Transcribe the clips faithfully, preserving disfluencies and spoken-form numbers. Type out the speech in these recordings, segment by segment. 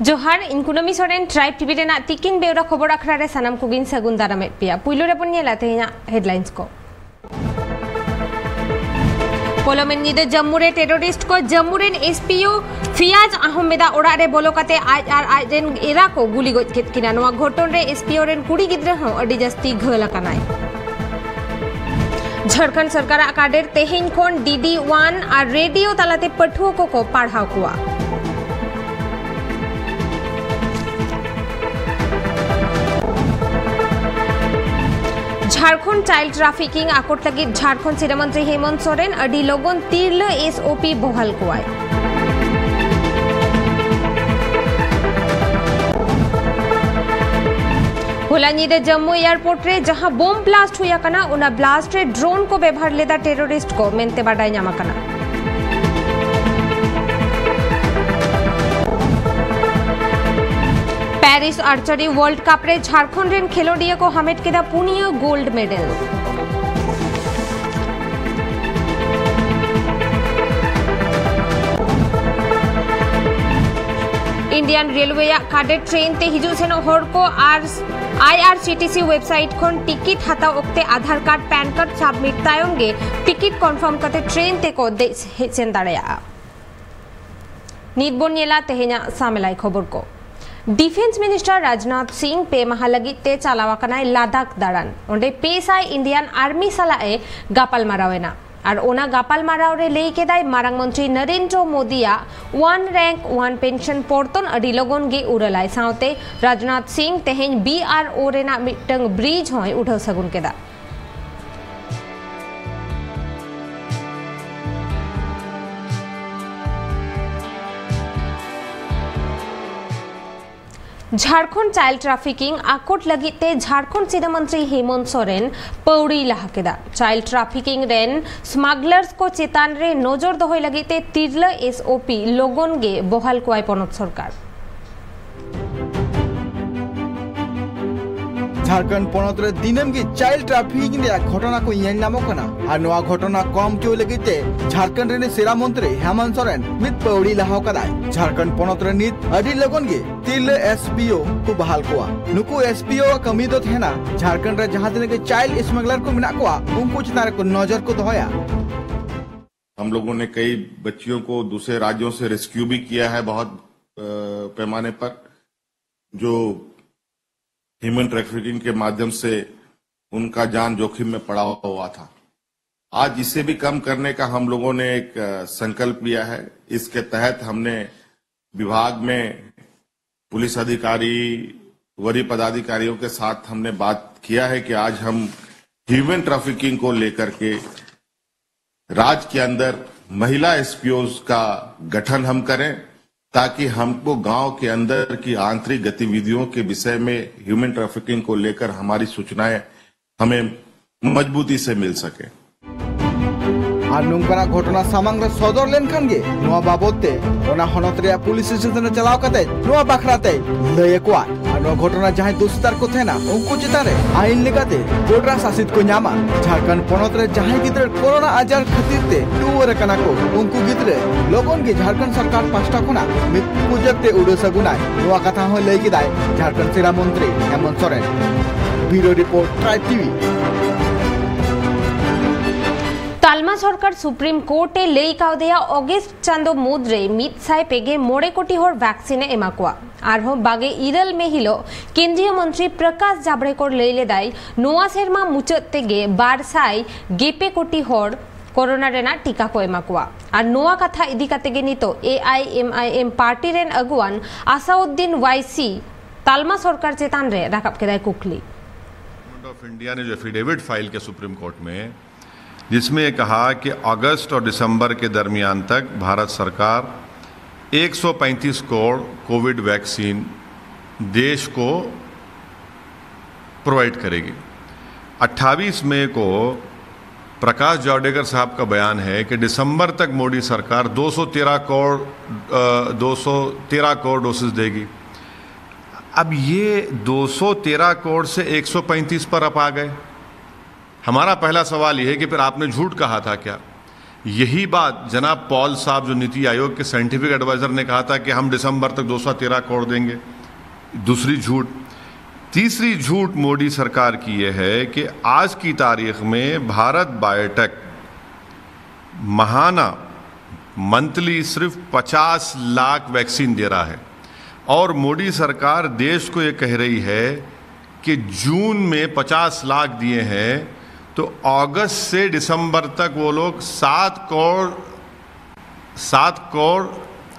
ᱡᱚᱦᱟᱨ, ᱤᱧ ᱠᱩᱱᱟᱹᱢᱤ ᱥᱚᱨᱮᱱ, ᱴᱨᱟᱭᱤᱵᱽ ᱴᱤᱵᱷᱤ ᱨᱮᱱᱟᱜ ᱛᱤᱠᱤᱱ ᱵᱮᱣᱨᱟ ᱠᱷᱚᱵᱚᱨ ᱟᱠᱷᱲᱟ ᱨᱮ ᱥᱟᱱᱟᱢ ᱠᱚᱜᱮᱧ ᱥᱟᱹᱜᱩᱱ ᱫᱟᱨᱟᱢᱮᱫ ᱯᱮᱭᱟ᱾ ᱯᱩᱭᱞᱩ ᱨᱮᱵᱚᱱ ᱧᱮᱞᱟ ᱛᱮᱦᱮᱧᱟᱜ ᱦᱮᱰᱞᱟᱭᱤᱱᱥ ᱠᱚ᱾ ᱯᱚᱞᱚᱢᱮᱱ ᱧᱤᱫᱟᱹ ᱡᱟᱢᱢᱩ ᱨᱮ ᱴᱮᱨᱚᱨᱤᱥᱴ ᱠᱚ ᱡᱟᱢᱢᱩ ᱨᱮᱱ ᱮᱥ ᱯᱤ ᱳ ᱯᱷᱤᱭᱟᱡᱽ ᱟᱦᱚᱢᱮᱫᱟᱜ ᱚᱲᱟᱜ ᱨᱮ ᱵᱚᱞᱚ ᱠᱟᱛᱮ ᱟᱡ ᱟᱨ ᱟᱡ ᱨᱮᱱ ᱮᱨᱟ ᱠᱚ ᱜᱩᱞᱤ ᱜᱚᱡ ᱠᱮᱫ ᱠᱤᱱᱟ᱾ ᱱᱚᱣᱟ ᱜᱷᱚᱴᱚᱱ ᱨᱮ ᱮᱥ ᱯᱤ ᱳ ᱨᱮᱱ ᱠᱩᱲᱤ ᱜᱤᱫᱽᱨᱟᱹ ᱦᱚᱸ ᱟᱹᱰᱤ ᱡᱟᱹᱥᱛᱤ ᱜᱷᱟᱹᱞ ᱟᱠᱟᱱᱟᱭ᱾ ᱡᱷᱟᱲᱠᱷᱚᱸᱰ ᱥᱚᱨᱠᱟᱨᱟᱜ ᱠᱟᱰᱮᱨ ᱛᱮᱦᱮᱧ ᱠᱷᱚᱱ ᱰᱤ ᱰᱤ ᱳᱣᱟᱱ ᱟᱨ ᱨᱮᱰᱤᱭᱳ ᱛᱟᱞᱟᱛᱮ ᱯᱟᱹᱴᱷᱩᱣᱟᱹ ᱠᱚᱠᱚ ᱯᱟᱲᱦᱟᱣ ᱠᱚᱣᱟ᱾ ᱡᱷᱟᱲᱠᱷᱚᱸᱰ ᱪᱟᱭᱤᱞᱰ ᱴᱨᱟᱯᱷᱤᱠᱤᱝ ᱟᱠᱚᱴ ᱞᱟᱹᱜᱤᱫ ᱡᱷᱟᱲᱠᱷᱚᱸᱰ ᱥᱤᱨᱟᱹ ᱢᱚᱱᱛᱨᱤ ᱦᱮᱢᱚᱱᱛ ᱥᱚᱨᱮᱱ ᱟᱹᱰᱤ ᱞᱚᱜᱚᱱ ᱛᱤᱨᱞᱟᱹ ᱮᱥ ᱳ ᱯᱤ ᱵᱚᱦᱟᱞ ᱠᱚᱣᱟᱭ᱾ ᱦᱚᱞᱟ ᱧᱤᱫᱟᱹ ᱡᱟᱢᱢᱩ ᱮᱭᱟᱨᱯᱳᱨᱴ ᱨᱮ ᱡᱟᱦᱟᱸ ᱵᱳᱢ ᱵᱞᱟᱥᱴ ᱦᱩᱭ ᱟᱠᱟᱱᱟ, ᱚᱱᱟ ᱵᱞᱟᱥᱴ ᱨᱮ ᱰᱨᱳᱱ ᱠᱚ ᱵᱮᱵᱷᱟᱨ ᱞᱮᱫᱟ ᱴᱮᱨᱚᱨᱤᱥᱴ ᱠᱚ ᱢᱮᱱᱛᱮ ᱵᱟᱰᱟᱭ ᱧᱟᱢ ᱟᱠᱟᱱᱟ᱾ ᱯᱮᱨᱤᱥ ᱟᱨᱪᱟᱨᱤ ᱣᱟᱨᱞᱰ ᱠᱟᱯ ᱨᱮ ᱡᱷᱟᱲᱠᱷᱚᱸᱰ ᱨᱮᱱ ᱠᱷᱮᱞᱳᱰᱤᱭᱟᱹ ᱠᱚ ᱦᱟᱢᱮᱴ ᱠᱮᱫᱟ ᱯᱩᱱᱭᱟᱹ ᱜᱳᱞᱰ ᱢᱮᱰᱮᱞ᱾ ᱤᱱᱰᱤᱭᱟᱱ ᱨᱮᱞᱣᱮᱭᱟᱜ ᱠᱟᱰᱮᱴ ᱴᱨᱮᱱ ᱛᱮ ᱦᱤᱡᱩᱜ ᱥᱮᱱᱚᱜ ᱦᱚᱲ ᱠᱚ ᱟᱨ I R C T C website ᱠᱷᱚᱱ ᱴᱤᱠᱤᱴ ᱦᱟᱛᱟᱣ ᱚᱠᱛᱮ Aadhaar card, PAN card submit ᱛᱟᱭᱚᱢ ᱜᱮ ᱴᱤᱠᱤᱴ ᱠᱚᱱᱯᱷᱟᱨᱢ ᱠᱟᱛᱮ ᱴᱨᱮᱱ ᱛᱮᱠᱚ ᱫᱮᱡ ᱦᱮᱡ ᱥᱮᱱ ᱫᱟᱲᱮᱭᱟᱜᱼᱟ᱾ ᱱᱤᱛ ᱵᱚᱱ ᱧᱮᱞᱟ ᱛᱮᱦᱮᱧᱟᱜ ᱥᱟᱢᱮᱞᱟᱭ ᱠᱷᱚᱵᱚᱨ ᱠᱚ᱾ ᱰᱤᱯᱷᱮᱱᱥ ᱢᱤᱱᱤᱥᱴᱟᱨ ᱨᱟᱡᱽᱱᱟᱛᱷ ᱥᱤᱝ ᱯᱮ ᱢᱟᱦᱟ ᱞᱟᱹᱜᱤᱫ ᱛᱮ ᱪᱟᱞᱟᱣ ᱟᱠᱟᱱᱟᱭ ᱞᱟᱫᱟᱠᱷ ᱫᱟᱬᱟᱱ᱾ ᱚᱸᱰᱮ ᱯᱮ ᱥᱟᱭ ᱤᱱᱰᱤᱭᱟᱱ ᱟᱨᱢᱤ ᱥᱟᱞᱟᱜ ᱮ ᱜᱟᱯᱟᱞ ᱢᱟᱨᱟᱣ ᱮᱱᱟ᱾ ᱟᱨ ᱚᱱᱟ ᱜᱟᱯᱟᱞ ᱢᱟᱨᱟᱣ ᱨᱮ ᱞᱟᱹᱭ ᱠᱮᱫᱟᱭ ᱢᱟᱨᱟᱝ ᱢᱚᱱᱛᱨᱤ ᱱᱚᱨᱮᱱᱫᱨᱚ ᱢᱳᱫᱤᱭᱟᱜ ᱳᱣᱟᱱ ᱨᱮᱝᱠ ᱳᱣᱟᱱ ᱯᱮᱱᱥᱚᱱ ᱯᱚᱨᱛᱚᱱ ᱟᱹᱰᱤ ᱞᱚᱜᱚᱱ ᱜᱮ ᱩᱨᱟᱹᱞᱟᱭ᱾ ᱥᱟᱶᱛᱮ ᱨᱟᱡᱽᱱᱟᱛᱷ ᱥᱤᱝ ᱛᱮᱦᱮᱧ ᱵᱤ ᱟᱨ ᱳ ᱨᱮᱱᱟᱜ ᱢᱤᱫᱴᱟᱝ ᱵᱨᱤᱡᱽ ᱦᱚᱸᱭ ᱩᱰᱷᱟᱹᱣ ᱥᱟᱹᱜᱩᱱ ᱠᱮᱫᱟ᱾ ᱡᱷᱟᱲᱠᱷᱚᱸᱰ ᱪᱟᱭᱤᱞᱰ ᱴᱨᱟᱯᱷᱤᱠᱤᱝ ᱟᱠᱚᱴ ᱞᱟᱹᱜᱤᱫ ᱛᱮ ᱡᱷᱟᱲᱠᱷᱚᱸᱰ ᱥᱤᱨᱟᱹ ᱢᱚᱱᱛᱨᱤ ᱦᱮᱢᱚᱱᱛ ᱥᱚᱨᱮᱱ ᱯᱟᱹᱣᱲᱤᱭ ᱞᱟᱦᱟ ᱠᱮᱫᱟ᱾ ᱪᱟᱭᱤᱞᱰ ᱴᱨᱟᱯᱷᱤᱠᱤᱝ ᱨᱮᱱ ᱥᱢᱟᱜᱞᱟᱨᱥ ᱠᱚ ᱪᱮᱛᱟᱱ ᱨᱮ ᱱᱚᱡᱚᱨ ᱫᱚᱦᱚᱭ ᱞᱟᱹᱜᱤᱫ ᱛᱮ ᱛᱤᱨᱞᱟᱹ ᱮᱥ ᱳ ᱯᱤ ᱞᱚᱜᱚᱱ ᱜᱮ ᱵᱚᱦᱟᱞ ᱠᱚᱣᱟᱭ ᱯᱚᱱᱚᱛ ᱥᱚᱨᱠᱟᱨ᱾ ᱡᱷᱟᱲᱠᱷᱚᱸᱰ ᱯᱚᱱᱚᱛ ᱨᱮ ᱫᱤᱱᱟᱹᱢ ᱜᱮ ᱪᱟᱭᱤᱞᱰ ᱴᱨᱟᱯᱷᱤᱠᱤᱝ ᱨᱮᱭᱟᱜ ᱜᱷᱚᱴᱚᱱᱟ ᱠᱚ ᱧᱮᱞ ᱧᱟᱢᱚᱜ ᱠᱟᱱᱟ ᱟᱨ ᱱᱚᱣᱟ ᱜᱷᱚᱴᱚᱱᱟ ᱠᱚᱢ ᱦᱚᱪᱚ ᱞᱟᱹᱜᱤᱫ ᱛᱮ ᱡᱷᱟᱲᱠᱷᱚᱸᱰ ᱨᱤᱱᱤᱡ ᱥᱤᱨᱟ ᱢᱚᱱᱛᱨᱤ ᱦᱮᱢᱚᱱᱛ ᱥᱚᱨᱮᱱ ᱢᱤᱫ ᱯᱟᱹᱣᱲᱤ ᱞᱟᱦᱟᱣ ᱠᱟᱫᱟᱭ᱾ ᱡᱷᱟᱲᱠᱷᱚᱸᱰ ᱯᱚᱱᱚᱛ ᱨᱮ ᱱᱤᱛ ᱟᱹᱰᱤ ᱞᱚᱜᱚᱱ ᱜᱮ ᱛᱤᱨᱞᱟᱹ ᱮᱥ ᱯᱤ ᱳ ᱠᱚ ᱵᱟᱦᱟᱞ ᱠᱚᱣᱟ᱾ ᱱᱩᱠᱩ ᱮᱥ ᱯᱤ ᱳ ᱟᱜ ᱠᱟᱹᱢᱤ ᱫᱚ ᱛᱟᱦᱮᱱᱟ ᱡᱷᱟᱲᱠᱷᱚᱸᱰ ᱨᱮ ᱡᱟᱦᱟᱸ ᱛᱤᱱᱟᱹᱜ ᱜᱮ ᱪᱟᱭᱤᱞᱰ ᱥᱢᱟᱜᱞᱟᱨ ᱠᱚ ᱢᱮᱱᱟᱜ ᱠᱚᱣᱟ ᱩᱱᱠᱩ ᱪᱮᱛᱟᱱ ᱨᱮᱠᱚ ᱱᱚᱡᱚᱨ ᱠᱚ ᱫᱚᱦᱚᱭᱟ᱾ हम लोगों ने कई बच्चियों को दूसरे राज्यों से रेस्क्यू भी किया है बहुत अ, पैमाने पर, जो ह्यूमन ट्रैफिकिंग के माध्यम से उनका जान जोखिम में पड़ा हुआ था। आज इसे भी कम करने का हम लोगों ने एक अ, संकल्प लिया है। इसके तहत हमने विभाग में पुलिस अधिकारी, वरीय पदाधिकारियों के साथ हमने बात किया है कि आज हम ह्यूमन ट्रैफिकिंग को लेकर के राज्य के अंदर महिला एस पी ओज़ का गठन हम करें, ताकि हमको गांव के अंदर की आंतरिक गतिविधियों के विषय में ह्यूमन ट्रैफिकिंग को लेकर हमारी सूचनाएं हमें मजबूती से मिल सके। ᱟᱨ ᱱᱚᱝᱠᱟᱱᱟᱜ ᱜᱷᱚᱴᱚᱱᱟ ᱥᱟᱢᱟᱝ ᱨᱮ ᱥᱚᱫᱚᱨ ᱞᱮᱱᱠᱷᱟᱱ ᱜᱮ ᱱᱚᱣᱟ ᱵᱟᱵᱚᱛ ᱛᱮ ᱚᱱᱟ ᱦᱚᱱᱚᱛ ᱨᱮᱭᱟᱜ ᱯᱩᱞᱤᱥ ᱥᱴᱮᱥᱚᱱ ᱨᱮ ᱪᱟᱞᱟᱣ ᱠᱟᱛᱮ ᱱᱚᱣᱟ ᱵᱟᱠᱷᱨᱟ ᱛᱮ ᱞᱟᱹᱭ ᱟᱠᱚᱣᱟ᱾ ᱟᱨ ᱱᱚᱣᱟ ᱜᱷᱚᱴᱚᱱᱟ ᱡᱟᱦᱟᱸᱭ ᱫᱳᱥᱤᱫᱟᱨ ᱠᱚ ᱛᱟᱦᱮᱱᱟ ᱩᱱᱠᱩ ᱪᱮᱛᱟᱱ ᱨᱮ ᱟᱭᱤᱱ ᱞᱮᱠᱟᱛᱮ ᱠᱚᱰᱨᱟ ᱥᱟᱥᱤᱛ ᱠᱚ ᱧᱟᱢᱟ᱾ ᱡᱷᱟᱲᱠᱷᱚᱸᱰ ᱯᱚᱱᱚᱛ ᱨᱮ ᱡᱟᱦᱟᱸᱭ ᱜᱤᱫᱽᱨᱟᱹ ᱠᱳᱨᱳᱱᱟ ᱟᱡᱟᱨ ᱠᱷᱟᱹᱛᱤᱨ ᱛᱮ ᱴᱩᱣᱟᱹᱨ ᱟᱠᱟᱱᱟ ᱠᱚ ᱩᱱᱠᱩ ᱜᱤᱫᱽᱨᱟᱹ ᱞᱚᱜᱚᱱ ᱜᱮ ᱡᱷᱟᱲᱠᱷᱚᱸᱰ ᱥᱚᱨᱠᱟᱨ ᱯᱟᱦᱴᱟ ᱠᱷᱚᱱᱟᱜ ᱢᱤᱫ ᱯᱨᱚᱡᱮᱠᱴ ᱮ ᱩᱰᱟᱹ ᱥᱟᱹᱜᱩᱱᱟᱭ᱾ ᱱᱚᱣᱟ ᱠᱟᱛᱷᱟ ᱦᱚᱸ ᱞᱟᱹᱭ ᱠᱮᱫᱟᱭ ᱡᱷᱟᱲᱠᱷᱚᱸᱰ ᱥᱤᱨᱟ ᱢᱚᱱᱛᱨᱤ Hemant Soren. Bureau report, Tribe TV. ᱛᱟᱞᱢᱟ ᱥᱚᱨᱠᱟᱨ ᱥᱩᱯᱨᱤᱢ ᱠᱳᱨᱴ ᱮ ᱞᱟᱹᱭ ᱠᱟᱣᱫᱮᱭᱟ ᱚᱜᱮᱥᱴ ᱪᱟᱸᱫᱚ ᱢᱩᱫᱽᱨᱮ ᱢᱤᱫ ᱥᱟᱭ ᱯᱮ ᱜᱮ ᱢᱚᱬᱮ ᱠᱳᱴᱤ ᱦᱚᱲ ᱵᱷᱮᱠᱥᱤᱱ ᱮ ᱮᱢᱟ ᱠᱚᱣᱟ᱾ ᱟᱨᱦᱚᱸ ᱵᱟᱜᱮ ᱤᱨᱟᱹᱞ ᱢᱮ ᱦᱤᱞᱳᱜ ᱠᱮᱱᱫᱨᱤᱭᱚ ᱢᱚᱱᱛᱨᱤ ᱯᱨᱚᱠᱟᱥ ᱡᱟᱵᱲᱮᱠᱚᱨ ᱞᱟᱹᱭ ᱞᱮᱫᱟᱭ, ᱱᱚᱣᱟ ᱥᱮᱨᱢᱟ ᱢᱩᱪᱟᱹᱫ ᱛᱮᱜᱮ ᱵᱟᱨ ᱥᱟᱭ ᱜᱮᱯᱮ ᱠᱳᱴᱤ ᱦᱚᱲ ᱠᱳᱨᱳᱱᱟ ᱨᱮᱱᱟᱜ ᱴᱤᱠᱟ ᱠᱚ ᱮᱢᱟ ᱠᱚᱣᱟ᱾ ᱟᱨ ᱱᱚᱣᱟ ᱠᱟᱛᱷᱟ ᱤᱫᱤ ᱠᱟᱛᱮ ᱜᱮ ᱱᱤᱛᱚᱜ ᱮ ᱟᱭ ᱮᱢ ᱟᱭ ᱮᱢ ᱯᱟᱨᱴᱤ ᱨᱮᱱ ᱟᱹᱜᱩᱣᱟᱱ ᱟᱥᱟᱩᱫᱫᱤᱱ ᱣᱟᱭᱥᱤ ᱛᱟᱞᱢᱟ ᱥᱚᱨᱠᱟᱨ ᱪᱮᱛᱟᱱ ᱨᱮ ᱨᱟᱠᱟᱵ ᱠᱮᱫᱟᱭ ᱠᱩᱠᱞᱤ᱾ गवर्नमेंट ऑफ इंडिया ने जो एफिडेविट फाइल किया सुप्रीम कोर्ट में, जिसमें ये कहा कि अगस्त और दिसंबर के दरमियान तक भारत सरकार एक सौ पैंतीस करोड़ कोविड वैक्सीन देश को प्रोवाइड करेगी। अट्ठाईस मई को प्रकाश जावड़ेकर साहब का बयान है कि दिसंबर तक मोदी सरकार दो सौ तेरह करोड़, अ, दो सौ तेरह करोड़ डोसेज देगी। अब ये दो सौ तेरह करोड़ से एक सौ पैंतीस पर आप आ गए। हमारा पहला सवाल यह है कि फिर आपने झूठ कहा था क्या? यही बात जनाब पॉल साहब, जो नीति आयोग के साइंटिफिक एडवाइजर, ने कहा था कि हम दिसंबर तक दो सौ तेरह करोड़ देंगे। दूसरी झूठ। तीसरी झूठ मोदी सरकार की यह है कि आज की तारीख में भारत बायोटेक महाना मंथली सिर्फ पचास लाख वैक्सीन दे रहा है, और मोदी सरकार देश को ये कह रही है कि जून में पचास लाख दिए हैं, तो अगस्त से दिसंबर तक वो लोग सात करोड़, सात करोड़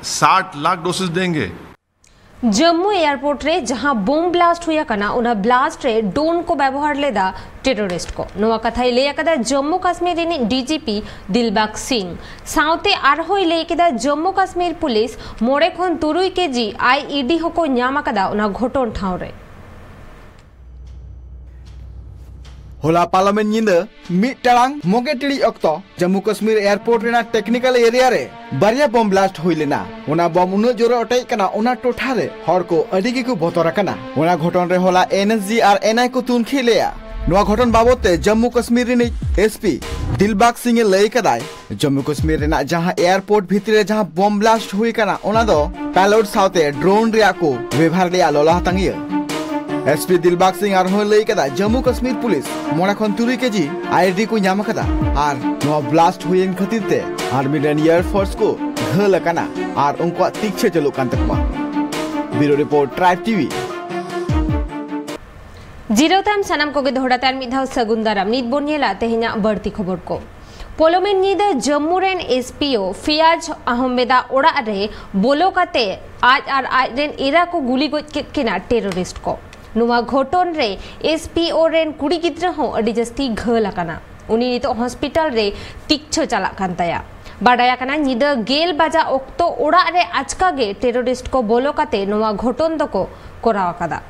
साठ लाख डोसेज देंगे। ᱡᱟᱢᱢᱩ ᱮᱭᱟᱨᱯᱳᱨᱴ ᱨᱮ ᱡᱟᱦᱟᱸ ᱵᱳᱢ ᱵᱞᱟᱥᱴ ᱦᱩᱭ ᱟᱠᱟᱱᱟ, ᱚᱱᱟ ᱵᱞᱟᱥᱴ ᱨᱮ ᱰᱨᱳᱱ ᱠᱚ ᱵᱮᱵᱚᱦᱟᱨ ᱞᱮᱫᱟ ᱴᱮᱨᱚᱨᱤᱥᱴ ᱠᱚ᱾ ᱱᱚᱣᱟ ᱠᱟᱛᱷᱟᱭ ᱞᱟᱹᱭ ᱟᱠᱟᱫᱟ ᱡᱟᱢᱢᱩ ᱠᱟᱥᱢᱤᱨ ᱨᱤᱱᱤᱡ ᱰᱤᱡᱤᱯᱤ ᱫᱤᱞᱵᱟᱜᱽ ᱥᱤᱝ᱾ ᱥᱟᱶᱛᱮ ᱟᱨᱦᱚᱸᱭ ᱞᱟᱹᱭ ᱠᱮᱫᱟ ᱡᱟᱢᱢᱩ ᱠᱟᱥᱢᱤᱨ ᱯᱩᱞᱤᱥ ᱢᱚᱬᱮ ᱠᱷᱚᱱ ᱛᱩᱨᱩᱭ ᱠᱮᱡᱤ ᱟᱭᱤᱰᱤ ᱦᱚᱸᱠᱚ ᱧᱟᱢ ᱟᱠᱟᱫᱟ ᱚᱱᱟ ᱜᱷᱚᱴᱚᱱ ᱴᱷᱟᱶ ᱨᱮ᱾ ᱦᱚᱞᱟ ᱯᱟᱨᱞᱟᱢᱮᱱᱴ ᱧᱤᱫᱟᱹ ᱢᱤᱫ ᱴᱟᱲᱟᱝ ᱢᱚᱜᱮ ᱴᱤᱲᱤᱡ ᱚᱠᱛᱚ ᱡᱟᱢᱢᱩ ᱠᱟᱥᱢᱤᱨ ᱮᱭᱟᱨᱯᱳᱨᱴ ᱨᱮᱱᱟᱜ ᱴᱮᱠᱱᱤᱠᱟᱞ ᱮᱨᱤᱭᱟ ᱨᱮ ᱵᱟᱨᱭᱟ ᱵᱚᱢ ᱵᱞᱟᱥᱴ ᱦᱩᱭ ᱞᱮᱱᱟ᱾ ᱚᱱᱟ ᱵᱚᱢ ᱩᱱᱟᱹᱜ ᱡᱳᱨᱮ ᱚᱴᱮᱡ ᱠᱟᱱᱟ, ᱚᱱᱟ ᱴᱚᱴᱷᱟ ᱨᱮ ᱦᱚᱲ ᱠᱚ ᱟᱹᱰᱤ ᱜᱮᱠᱚ ᱵᱚᱛᱚᱨ ᱟᱠᱟᱱᱟ᱾ ᱚᱱᱟ ᱜᱷᱚᱴᱚᱱ ᱨᱮ ᱦᱚᱞᱟ ᱮᱱᱮᱥᱡᱤ ᱟᱨ ᱮᱱᱟᱭ ᱠᱚ ᱛᱩᱱᱠᱷᱤ ᱞᱮᱭᱟ᱾ ᱱᱚᱣᱟ ᱜᱷᱚᱴᱚᱱ ᱵᱟᱵᱚᱛ ᱛᱮ ᱡᱟᱢᱢᱩ ᱠᱟᱥᱢᱤᱨ ᱨᱤᱱᱤᱡ ᱮᱥᱯᱤ ᱫᱤᱞᱵᱟᱜᱽ ᱥᱤᱝ ᱮ ᱞᱟᱹᱭ ᱠᱟᱫᱟᱭ, ᱡᱟᱢᱢᱩ ᱠᱟᱥᱢᱤᱨ ᱨᱮᱱᱟᱜ ᱡᱟᱦᱟᱸ ᱮᱭᱟᱨᱯᱳᱨᱴ ᱵᱷᱤᱛᱨᱤ ᱨᱮ ᱡᱟᱦᱟᱸ ᱵᱚᱢ ᱵᱞᱟᱥᱴ ᱦᱩᱭ ᱟᱠᱟᱱᱟ, ᱚᱱᱟ ᱫᱚ ᱯᱮᱞᱳᱰ ᱥᱟᱶᱛᱮ ᱰᱨᱳᱱ ᱨᱮᱭᱟᱜ ᱠᱚ ᱵᱮᱵᱷᱟᱨ ᱞᱮᱫᱼᱟ ᱞᱚᱞᱚ ᱦᱟᱛᱟᱝᱤᱭᱟᱹ᱾ ᱮᱥᱯᱤ ᱫᱤᱞᱵᱟᱜᱽ ᱥᱤᱝ ᱟᱨᱦᱚᱸ ᱞᱟᱹᱭ ᱠᱟᱫᱟ, ᱡᱟᱢᱢᱩ ᱠᱟᱥᱢᱤᱨ ᱯᱩᱞᱤᱥ ᱢᱚᱬᱮ ᱠᱷᱚᱱ ᱛᱩᱨᱩᱭ ᱠᱮᱡᱤ ᱟᱭᱤᱰᱤ ᱠᱚ ᱧᱟᱢ ᱟᱠᱟᱫᱟ ᱟᱨ ᱱᱚᱣᱟ ᱵᱞᱟᱥᱴ ᱦᱩᱭᱮᱱ ᱠᱷᱟᱹᱛᱤᱨ ᱛᱮ ᱟᱨᱢᱤ ᱨᱮᱱ ᱮᱭᱟᱨ ᱯᱷᱳᱨᱥ ᱠᱚ ᱜᱷᱟᱹᱞ ᱟᱠᱟᱱᱟ ᱟᱨ ᱩᱱᱠᱩᱣᱟᱜ ᱛᱤᱠᱪᱷᱟᱹ ᱪᱟᱹᱞᱩᱜ ᱠᱟᱱ ᱛᱟᱠᱚᱣᱟ᱾ ᱵᱤᱭᱩᱨᱳ ᱨᱤᱯᱳᱨᱴ, ᱴᱨᱟᱭᱤᱵᱽ ᱴᱤᱵᱷᱤ᱾ ᱡᱤᱨᱟᱹᱣ ᱛᱟᱭᱚᱢ ᱥᱟᱱᱟᱢ ᱠᱚᱜᱮ ᱫᱚᱦᱲᱟ ᱛᱮ ᱟᱨ ᱢᱤᱫ ᱫᱷᱟᱣ ᱥᱟᱹᱜᱩᱱ ᱫᱟᱨᱟᱢ᱾ ᱱᱤᱛ ᱵᱚᱱ ᱧᱮᱞᱟ ᱛᱮᱦᱮᱧᱟᱜ ᱵᱟᱹᱲᱛᱤ ᱠᱷᱚᱵᱚᱨ ᱠᱚ᱾ ᱯᱚᱞᱚᱢᱮᱱ ᱧᱤᱫᱟᱹ ᱡᱟᱢᱢᱩ ᱨᱮᱱ ᱮᱥᱯᱤᱳ ᱯᱷᱤᱭᱟᱡᱽ ᱟᱦᱚᱢᱮᱫᱟᱜ ᱚᱲᱟᱜ ᱨᱮ ᱵᱚᱞᱚ ᱠᱟᱛᱮ ᱟᱡ ᱟᱨ ᱟᱡ ᱨᱮᱱ ᱮᱨᱟ ᱠᱚ ᱜᱩᱞᱤ ᱜᱚᱡ ᱠᱮᱫ ᱠᱤᱱᱟ ᱴᱮᱨᱚᱨᱤᱥᱴ ᱠᱚ᱾ ᱱᱚᱣᱟ ᱜᱷᱚᱴᱚᱱ ᱨᱮ ᱮᱥᱯᱤᱳ ᱨᱮᱱ ᱠᱩᱲᱤ ᱜᱤᱫᱽᱨᱟᱹ ᱦᱚᱸ ᱟᱹᱰᱤ ᱡᱟᱹᱥᱛᱤ ᱜᱷᱟᱹᱞ ᱟᱠᱟᱱᱟ᱾ ᱩᱱᱤ ᱱᱤᱛᱚᱜ ᱦᱚᱥᱯᱤᱴᱟᱞ ᱨᱮ ᱛᱤᱠᱪᱷᱟᱹ ᱪᱟᱞᱟᱜ ᱠᱟᱱ ᱛᱟᱭᱟ᱾ ᱵᱟᱰᱟᱭ ᱟᱠᱟᱱᱟ, ᱧᱤᱫᱟᱹ ᱜᱮᱞ ᱵᱟᱡᱟ ᱚᱠᱛᱚ ᱚᱲᱟᱜ ᱨᱮ ᱟᱪᱠᱟ ᱜᱮ ᱴᱮᱨᱚᱨᱤᱥᱴ ᱠᱚ ᱵᱚᱞᱚ ᱠᱟᱛᱮ ᱱᱚᱣᱟ ᱜᱷᱚᱴᱚᱱ ᱫᱚᱠᱚ ᱠᱚᱨᱟᱣ ᱟᱠᱟᱫᱟ᱾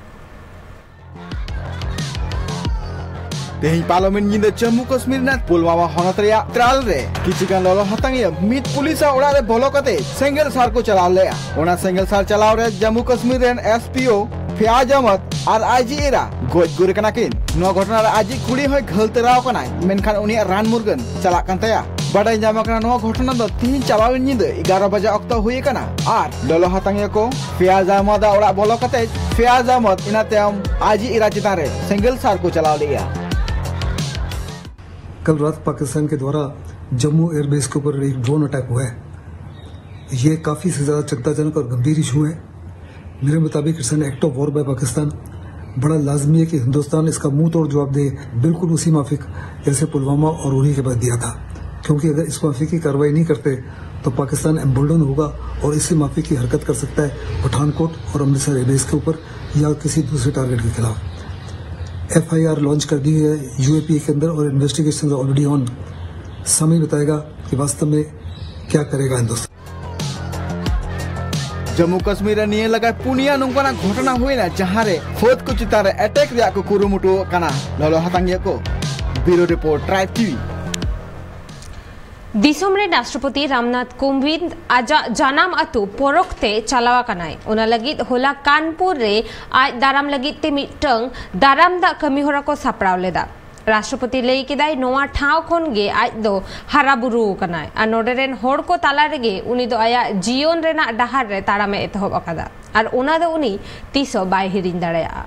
ᱛᱮᱦᱮᱧ ᱯᱟᱨᱚᱢᱮᱱ ᱧᱤᱫᱟᱹ ᱡᱟᱢᱢᱩ ᱠᱟᱥᱢᱤᱨ ᱨᱮᱱᱟᱜ ᱯᱩᱞᱣᱟᱢᱟ ᱦᱚᱱᱚᱛ ᱨᱮᱭᱟᱜ ᱛᱨᱟᱞ ᱨᱮ ᱠᱤᱪᱷᱩ ᱜᱟᱱ ᱞᱚᱞᱚ ᱦᱟᱛᱟᱝᱤᱭᱟᱹ ᱢᱤᱫ ᱯᱩᱞᱤᱥᱟᱜ ᱚᱲᱟᱜ ᱨᱮ ᱵᱚᱞᱚ ᱠᱟᱛᱮ ᱥᱮᱸᱜᱮᱞ ᱥᱟᱨ ᱠᱚ ᱪᱟᱞᱟᱣ ᱞᱮᱫᱼᱟ᱾ ᱚᱱᱟ ᱥᱮᱸᱜᱮᱞ ᱥᱟᱨ ᱪᱟᱞᱟᱣ ᱨᱮ ᱡᱟᱢᱢᱩ ᱠᱟᱥᱢᱤᱨ ᱨᱮᱱ ᱮᱥ ᱯᱤ ᱳ ᱯᱷᱮᱭᱟᱡ ᱟᱦᱢᱚᱫ ᱟᱨ ᱟᱭ ᱡᱤ ᱮᱨᱟ ᱜᱚᱡ ᱜᱩᱨ ᱟᱠᱟᱱᱟ ᱠᱤᱱ᱾ ᱱᱚᱣᱟ ᱜᱷᱚᱴᱚᱱᱟ ᱨᱮ ᱟᱡᱤᱡ ᱠᱩᱲᱤ ᱦᱚᱸᱭ ᱜᱷᱟᱹᱞ ᱛᱟᱨᱟᱣ ᱟᱠᱟᱱᱟᱭ, ᱢᱮᱱᱠᱷᱟᱱ ᱩᱱᱤᱭᱟᱜ ᱨᱟᱱ ᱢᱩᱨᱜᱟᱹᱱ ᱪᱟᱞᱟᱜ ᱠᱟᱱ ᱛᱟᱭᱟ᱾ ᱵᱟᱰᱟᱭ ᱧᱟᱢ ᱟᱠᱟᱱᱟ, ᱱᱚᱣᱟ ᱜᱷᱚᱴᱚᱱᱟ ᱫᱚ ᱛᱤᱦᱤᱧ ᱪᱟᱞᱟᱣᱮᱱ ᱧᱤᱫᱟᱹ ᱮᱜᱟᱨᱚ ᱵᱟᱡᱟ ᱚᱠᱛᱚ ᱦᱩᱭ ᱟᱠᱟᱱᱟ ᱟᱨ ᱞᱚᱞᱚ ᱦᱟᱛᱟᱝᱤᱭᱟᱹ ᱠᱚ ᱯᱷᱮᱭᱟᱡ ᱟᱦᱢᱚᱫ ᱟᱜ ᱚᱲᱟᱜ ᱵᱚᱞᱚ ᱠᱟᱛᱮ ᱯᱷᱮᱭᱟᱡ ᱟᱦᱢᱚᱫ ᱤᱱᱟᱹ ᱛᱟᱭᱚᱢ ᱟᱡᱤᱡ ᱮᱨᱟ ᱪᱮᱛᱟᱱ ᱨᱮ ᱥᱮᱸᱜᱮᱞ ᱥᱟᱨ ᱠᱚ ᱪᱟᱞᱟᱣ ᱞᱮᱫᱼᱟ᱾ कल रात पाकिस्तान के द्वारा जम्मू एयरबेस के ऊपर एक ड्रोन अटैक हुआ है। ये काफ़ी से ज़्यादा चिंताजनक और गंभीर इशू है। मेरे मुताबिक it's an act of war by Pakistan। बड़ा लाजमी है कि हिंदुस्तान इसका मुंह तोड़ जवाब दे, बिल्कुल उसी माफिक जैसे पुलवामा और उरी के बाद दिया था, क्योंकि अगर इस माफिक की कार्रवाई नहीं करते तो पाकिस्तान एम्बोल्डन होगा और इसी माफिक की हरकत कर सकता है पठानकोट और अमृतसर एयरबेस के ऊपर या किसी दूसरे टारगेट के खिलाफ। एफ आई आर लॉन्च कर दी है यू ए पी ए के अंदर और investigation already on। समय बताएगा कि वास्तव में क्या करेगा हिंदुस्तान। ᱡᱟᱢᱢᱩ ᱠᱟᱥᱢᱤᱨ ᱨᱮ ᱱᱤᱭᱟᱹ ᱞᱟᱜᱟ ᱯᱩᱱᱭᱟ ᱱᱚᱝᱠᱟᱱᱟᱜ ᱜᱷᱚᱴᱚᱱᱟ ᱦᱩᱭᱱᱟ, ᱡᱟᱦᱟᱸ ᱨᱮ ᱯᱷᱟᱹᱫ ᱠᱚ ᱪᱮᱛᱟᱱ ᱨᱮ ᱮᱴᱮᱠ ᱨᱮᱭᱟᱜ ᱠᱚ ᱠᱩᱨᱩᱢᱩᱴᱩ ᱟᱠᱟᱱᱟ᱾ ᱞᱚᱞᱚ ᱦᱟᱛᱟᱝᱤᱭᱟᱹ ᱠᱚ, ᱵᱤᱭᱩᱨᱳ ᱨᱤᱯᱳᱨᱴ, ᱴᱨᱟᱭᱤᱵᱽ ᱴᱤᱵᱷᱤ᱾ ᱫᱤᱥᱚᱢ ᱨᱮ ᱨᱟᱥᱴᱨᱚᱯᱚᱛᱤ ᱨᱟᱢᱱᱟᱛᱷ ᱠᱳᱵᱤᱱᱫ ᱟᱡᱟᱜ ᱡᱟᱱᱟᱢ ᱟᱹᱛᱩ ᱯᱚᱨᱚᱠ ᱛᱮ ᱪᱟᱞᱟᱣ ᱟᱠᱟᱱᱟᱭ᱾ ᱚᱱᱟ ᱞᱟᱹᱜᱤᱫ ᱦᱚᱞᱟ ᱠᱟᱱᱯᱩᱨ ᱨᱮ ᱟᱡ ᱫᱟᱨᱟᱢ ᱞᱟᱹᱜᱤᱫ ᱛᱮ ᱢᱤᱫᱴᱟᱝ ᱫᱟᱨᱟᱢ ᱫᱟᱜ ᱠᱟᱹᱢᱤ ᱦᱚᱨᱟ ᱠᱚ ᱥᱟᱯᱲᱟᱣ ᱞᱮᱫᱟ᱾ ᱨᱟᱥᱴᱨᱚᱯᱚᱛᱤ ᱞᱟᱹᱭ ᱠᱮᱫᱟᱭ, ᱱᱚᱣᱟ ᱴᱷᱟᱶ ᱠᱷᱚᱱ ᱜᱮ ᱟᱡ ᱫᱚ ᱦᱟᱨᱟ ᱵᱩᱨᱩ ᱟᱠᱟᱱᱟᱭ ᱟᱨ ᱱᱚᱰᱮ ᱨᱮᱱ ᱦᱚᱲ ᱠᱚ ᱛᱟᱞᱟ ᱨᱮᱜᱮ ᱩᱱᱤ ᱫᱚ ᱟᱭᱟᱜ ᱡᱤᱭᱚᱱ ᱨᱮᱱᱟᱜ ᱰᱟᱦᱟᱨ ᱨᱮ ᱛᱟᱲᱟᱢ ᱮ ᱮᱛᱚᱦᱚᱵ ᱟᱠᱟᱫᱟ ᱟᱨ ᱚᱱᱟ ᱫᱚ ᱩᱱᱤ ᱛᱤᱥ ᱦᱚᱸ ᱵᱟᱭ ᱦᱤᱲᱤᱧ ᱫᱟᱲᱮᱭᱟᱜᱼᱟ᱾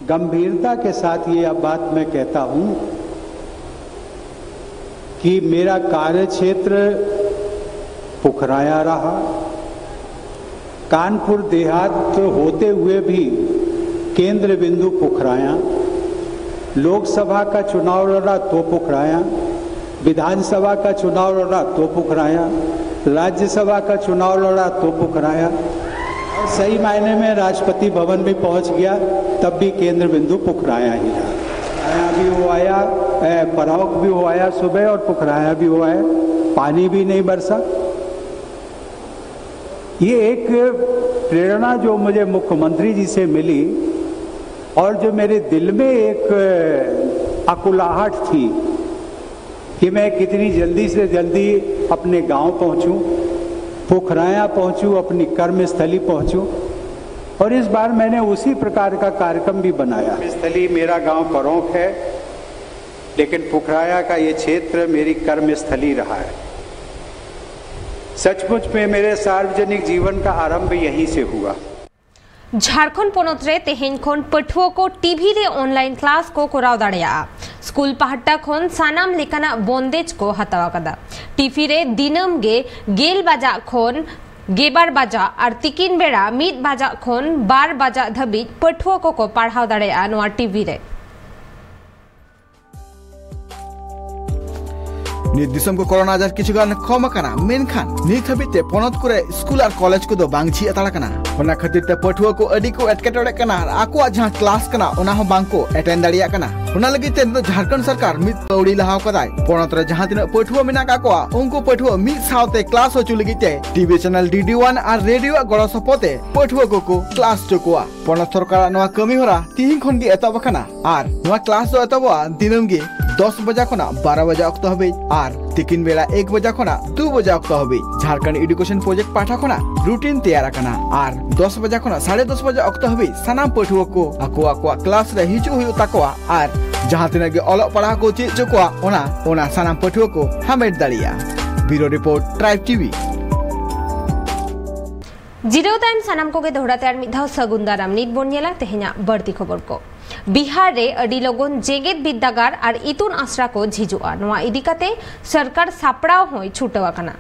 गंभीरता के साथ ये बात मैं कहता हूं कि मेरा कार्य क्षेत्र पुखराया रहा। कानपुर देहात होते हुए भी केंद्र बिंदु पुखराया। लोकसभा का चुनाव लड़ा तो पुखराया, विधानसभा का चुनाव लड़ा तो पुखराया, राज्यसभा का चुनाव लड़ा तो पुखराया, और सही मायने में राष्ट्रपति भवन भी पहुंच गया, तब भी केंद्र बिंदु पुखराया ही रहा। पुखराया भी हो आया, परावक भी हो आया सुबह और पुखराया भी हो आया। पानी भी नहीं बरसा। ये एक प्रेरणा जो मुझे मुख्यमंत्री जी से मिली और जो मेरे दिल में एक अकुलाहट थी कि मैं कितनी जल्दी से जल्दी अपने गांव पहुंचूं, पुखराया पहुंचूं, अपनी कर्मस्थली पहुंचूं। और इस बार मैंने उसी प्रकार का कार्यक्रम भी बनाया। स्थली मेरा गांव परौंख है, लेकिन पुखराया का ये क्षेत्र मेरी कर्मस्थली रहा है। सचमुच में मेरे सार्वजनिक जीवन का आरंभ यहीं से हुआ। ᱡᱷᱟᱲᱠᱷᱚᱸᱰ ᱯᱚᱱᱚᱛ ᱨᱮ ᱛᱮᱦᱮᱧ ᱠᱷᱚᱱ ᱯᱟᱹᱴᱷᱩᱣᱟᱹ ᱠᱚ ᱴᱤᱵᱷᱤ ᱨᱮ ᱚᱱᱞᱟᱭᱤᱱ ᱠᱞᱟᱥ ᱠᱚ ᱠᱚᱨᱟᱣ ᱫᱟᱲᱮᱭᱟᱜᱼᱟ᱾ ᱥᱠᱩᱞ ᱯᱟᱦᱴᱟ ᱠᱷᱚᱱ ᱥᱟᱱᱟᱢ ᱞᱮᱠᱟᱱᱟᱜ ᱵᱚᱱᱫᱮᱡ ᱠᱚ ᱦᱟᱛᱟᱣ ᱟᱠᱟᱫᱟ᱾ ᱴᱤᱵᱷᱤ ᱨᱮ ᱫᱤᱱᱟᱹᱢ ᱜᱮ ᱜᱮᱞ ᱵᱟᱡᱟᱜ ᱠᱷᱚᱱ ᱜᱮᱵᱟᱨ ᱵᱟᱡᱟᱜ ᱟᱨ ᱛᱤᱠᱤᱱ ᱵᱮᱲᱟ ᱢᱤᱫ ᱵᱟᱡᱟᱜ ᱠᱷᱚᱱ ᱵᱟᱨ ᱵᱟᱡᱟᱜ ᱫᱷᱟᱹᱵᱤᱡ ᱯᱟᱹᱴᱷᱩᱣᱟᱹ ᱠᱚᱠᱚ ᱯᱟᱲᱦᱟᱣ ᱫᱟᱲᱮᱭᱟᱜᱼᱟ ᱱᱚᱣᱟ ᱴᱤᱵᱷᱤ ᱨᱮ᱾ ᱱᱤᱛ ᱫᱤᱥᱚᱢ ᱠᱚ ᱠᱚᱨᱳᱱᱟ ᱟᱡᱟᱨ ᱠᱤᱪᱷᱩ ᱜᱟᱱ ᱠᱚᱢ ᱟᱠᱟᱱᱟ, ᱢᱮᱱᱠᱷᱟᱱ ᱱᱤᱛ ᱦᱟᱹᱵᱤᱡ ᱛᱮ ᱯᱚᱱᱚᱛ ᱠᱚᱨᱮ ᱥᱠᱩᱞ ᱟᱨ ᱠᱚᱞᱮᱡᱽ ᱠᱚᱫᱚ ᱵᱟᱝ ᱡᱷᱤᱡ ᱦᱟᱛᱟᱲ ᱟᱠᱟᱱᱟ᱾ ᱚᱱᱟ ᱠᱷᱟᱹᱛᱤᱨ ᱛᱮ ᱯᱟᱹᱴᱷᱩᱣᱟᱹ ᱠᱚ ᱟᱹᱰᱤ ᱠᱚ ᱮᱴᱠᱮᱴᱚᱬᱮᱜ ᱠᱟᱱᱟ ᱟᱨ ᱟᱠᱚᱣᱟᱜ ᱡᱟᱦᱟᱸ ᱠᱞᱟᱥ ᱠᱟᱱᱟ, ᱚᱱᱟ ᱦᱚᱸ ᱵᱟᱝ ᱠᱚ ᱮᱴᱮᱱ ᱫᱟᱲᱮᱭᱟᱜ ᱠᱟᱱᱟ᱾ ᱚᱱᱟ ᱞᱟᱹᱜᱤᱫ ᱛᱮ ᱱᱤᱛᱚᱜ ᱡᱷᱟᱲᱠᱷᱚᱸᱰ ᱥᱚᱨᱠᱟᱨ ᱢᱤᱫ ᱯᱟᱹᱣᱲᱤ ᱞᱟᱦᱟᱣ ᱠᱟᱫᱟᱭ᱾ ᱯᱚᱱᱚᱛ ᱨᱮ ᱡᱟᱦᱟᱸ ᱛᱤᱱᱟᱹᱜ ᱯᱟᱹᱴᱷᱩᱣᱟᱹ ᱢᱮᱱᱟᱜ ᱟᱠᱟᱫ ᱠᱚᱣᱟ, ᱩᱱᱠᱩ ᱯᱟᱹᱴᱷᱩᱣᱟᱹ ᱢᱤᱫ ᱥᱟᱶᱛᱮ ᱠᱞᱟᱥ ᱦᱚᱪᱚ ᱞᱟᱹᱜᱤᱫ ᱛᱮ ᱴᱤᱵᱷᱤ ᱪᱮᱱᱮᱞ ᱰᱤᱰᱤ ᱳᱣᱟᱱ ᱟᱨ ᱨᱮᱰᱤᱭᱳ ᱟᱜ ᱜᱚᱲᱚ ᱥᱚᱯᱚᱦᱚᱫ ᱛᱮ ᱯᱟᱹᱴᱷᱩᱣᱟᱹ ᱠᱚᱠᱚ ᱠᱞᱟᱥ ᱦᱚᱪᱚ ᱠᱚᱣᱟ᱾ ᱯᱚᱱᱚᱛ ᱥᱚᱨᱠᱟᱨᱟᱜ ᱱᱚᱣᱟ ᱠᱟᱹᱢᱤ ᱦᱚᱨᱟ ᱛᱤᱦᱤᱧ ᱠᱷᱚᱱ ᱜᱮ ᱮᱛᱚᱦᱚᱵ ᱟᱠᱟᱱᱟ ᱟᱨ ᱱᱚᱣᱟ ᱠᱞᱟᱥ ᱫᱚ ᱮᱛᱚᱦᱚᱵᱚᱜᱼᱟ ᱫᱤᱱᱟᱹᱢ ᱜᱮ ᱫᱚᱥ ᱵᱟᱡᱟ ᱠᱷᱚᱱᱟᱜ ᱵᱟᱨᱚ ᱵᱟᱡᱟ ᱚᱠᱛᱚ ᱦᱟᱹᱵᱤᱡ ᱟᱨ ᱛᱤᱠᱤᱱ ᱵᱮᱲᱟ ᱮᱠ ᱵᱟᱡᱟ ᱠᱷᱚᱱᱟᱜ ᱫᱩ ᱵᱟᱡᱟ ᱚᱠᱛᱚ ᱦᱟᱹᱵᱤᱡ᱾ ᱡᱷᱟᱲᱠᱷᱚᱸᱰ ᱮᱰᱩᱠᱮᱥᱚᱱ ᱯᱨᱚᱡᱮᱠᱴ ᱯᱟᱦᱴᱟ ᱠᱷᱚᱱᱟᱜ ᱨᱩᱴᱤᱱ ᱛᱮᱭᱟᱨ ᱟᱠᱟᱱᱟ ᱟᱨ ᱫᱚᱥ ᱵᱟᱡᱟ ᱠᱷᱚᱱᱟᱜ ᱥᱟᱲᱮ ᱫᱚᱥ ᱵᱟᱡᱟ ᱚᱠᱛᱚ ᱦᱟᱹᱵᱤᱡ ᱥᱟᱱᱟᱢ ᱯᱟᱹᱴᱷᱩᱣᱟᱹ ᱠᱚ ᱟᱠᱚ ᱟᱠᱚᱣᱟᱜ ᱠᱞᱟᱥ ᱨᱮ ᱦᱤᱡᱩᱜ ᱦᱩᱭᱩᱜ ᱛᱟᱠᱚᱣᱟ ᱟᱨ ᱡᱟᱦᱟᱸ ᱛᱤᱱᱟᱹᱜ ᱜᱮ ᱚᱞᱚᱜ ᱯᱟᱲᱦᱟᱣ ᱠᱚ ᱪᱮᱫ ᱦᱚᱪᱚ ᱠᱚᱣᱟ, ᱚᱱᱟ ᱚᱱᱟ ᱥᱟᱱᱟᱢ ᱯᱟᱹᱴᱷᱩᱣᱟᱹ ᱠᱚ ᱦᱟᱢᱮᱴ ᱫᱟᱲᱮᱭᱟᱜᱼᱟ᱾ ᱵᱤᱭᱩᱨᱳ ᱨᱤᱯᱳᱨᱴ, ᱴᱨᱟᱭᱤᱵᱽ ᱴᱤᱵᱷᱤ᱾ ᱡᱤᱨᱟᱹᱣ ᱛᱟᱭᱚᱢ ᱥᱟᱱᱟᱢ ᱠᱚᱜᱮ ᱫᱚᱦᱲᱟ ᱛᱮ ᱟᱨ ᱢᱤᱫ ᱫᱷᱟᱣ ᱥᱟᱹᱜᱩᱱ ᱫᱟᱨᱟᱢ᱾ ᱱᱤᱛ ᱵᱚᱱ ᱧᱮᱞᱟ ᱛᱮᱦᱮᱧᱟᱜ ᱵᱟᱹᱲᱛᱤ ᱠᱷᱚᱵᱚᱨ ᱠᱚ᱾ ᱵᱤᱦᱟᱨ ᱨᱮ ᱟᱹᱰᱤ ᱞᱚᱜᱚᱱ ᱡᱮᱜᱮᱛ ᱵᱤᱨᱫᱟᱹᱜᱟᱲ ᱟᱨ ᱤᱛᱩᱱ ᱟᱥᱲᱟ ᱠᱚ ᱡᱷᱤᱡᱚᱜᱼᱟ᱾ ᱱᱚᱣᱟ ᱤᱫᱤ ᱠᱟᱛᱮ ᱥᱚᱨᱠᱟᱨ ᱥᱟᱯᱲᱟᱣ ᱦᱚᱸᱭ ᱪᱷᱩᱴᱟᱹᱣ ᱟᱠᱟᱱᱟ᱾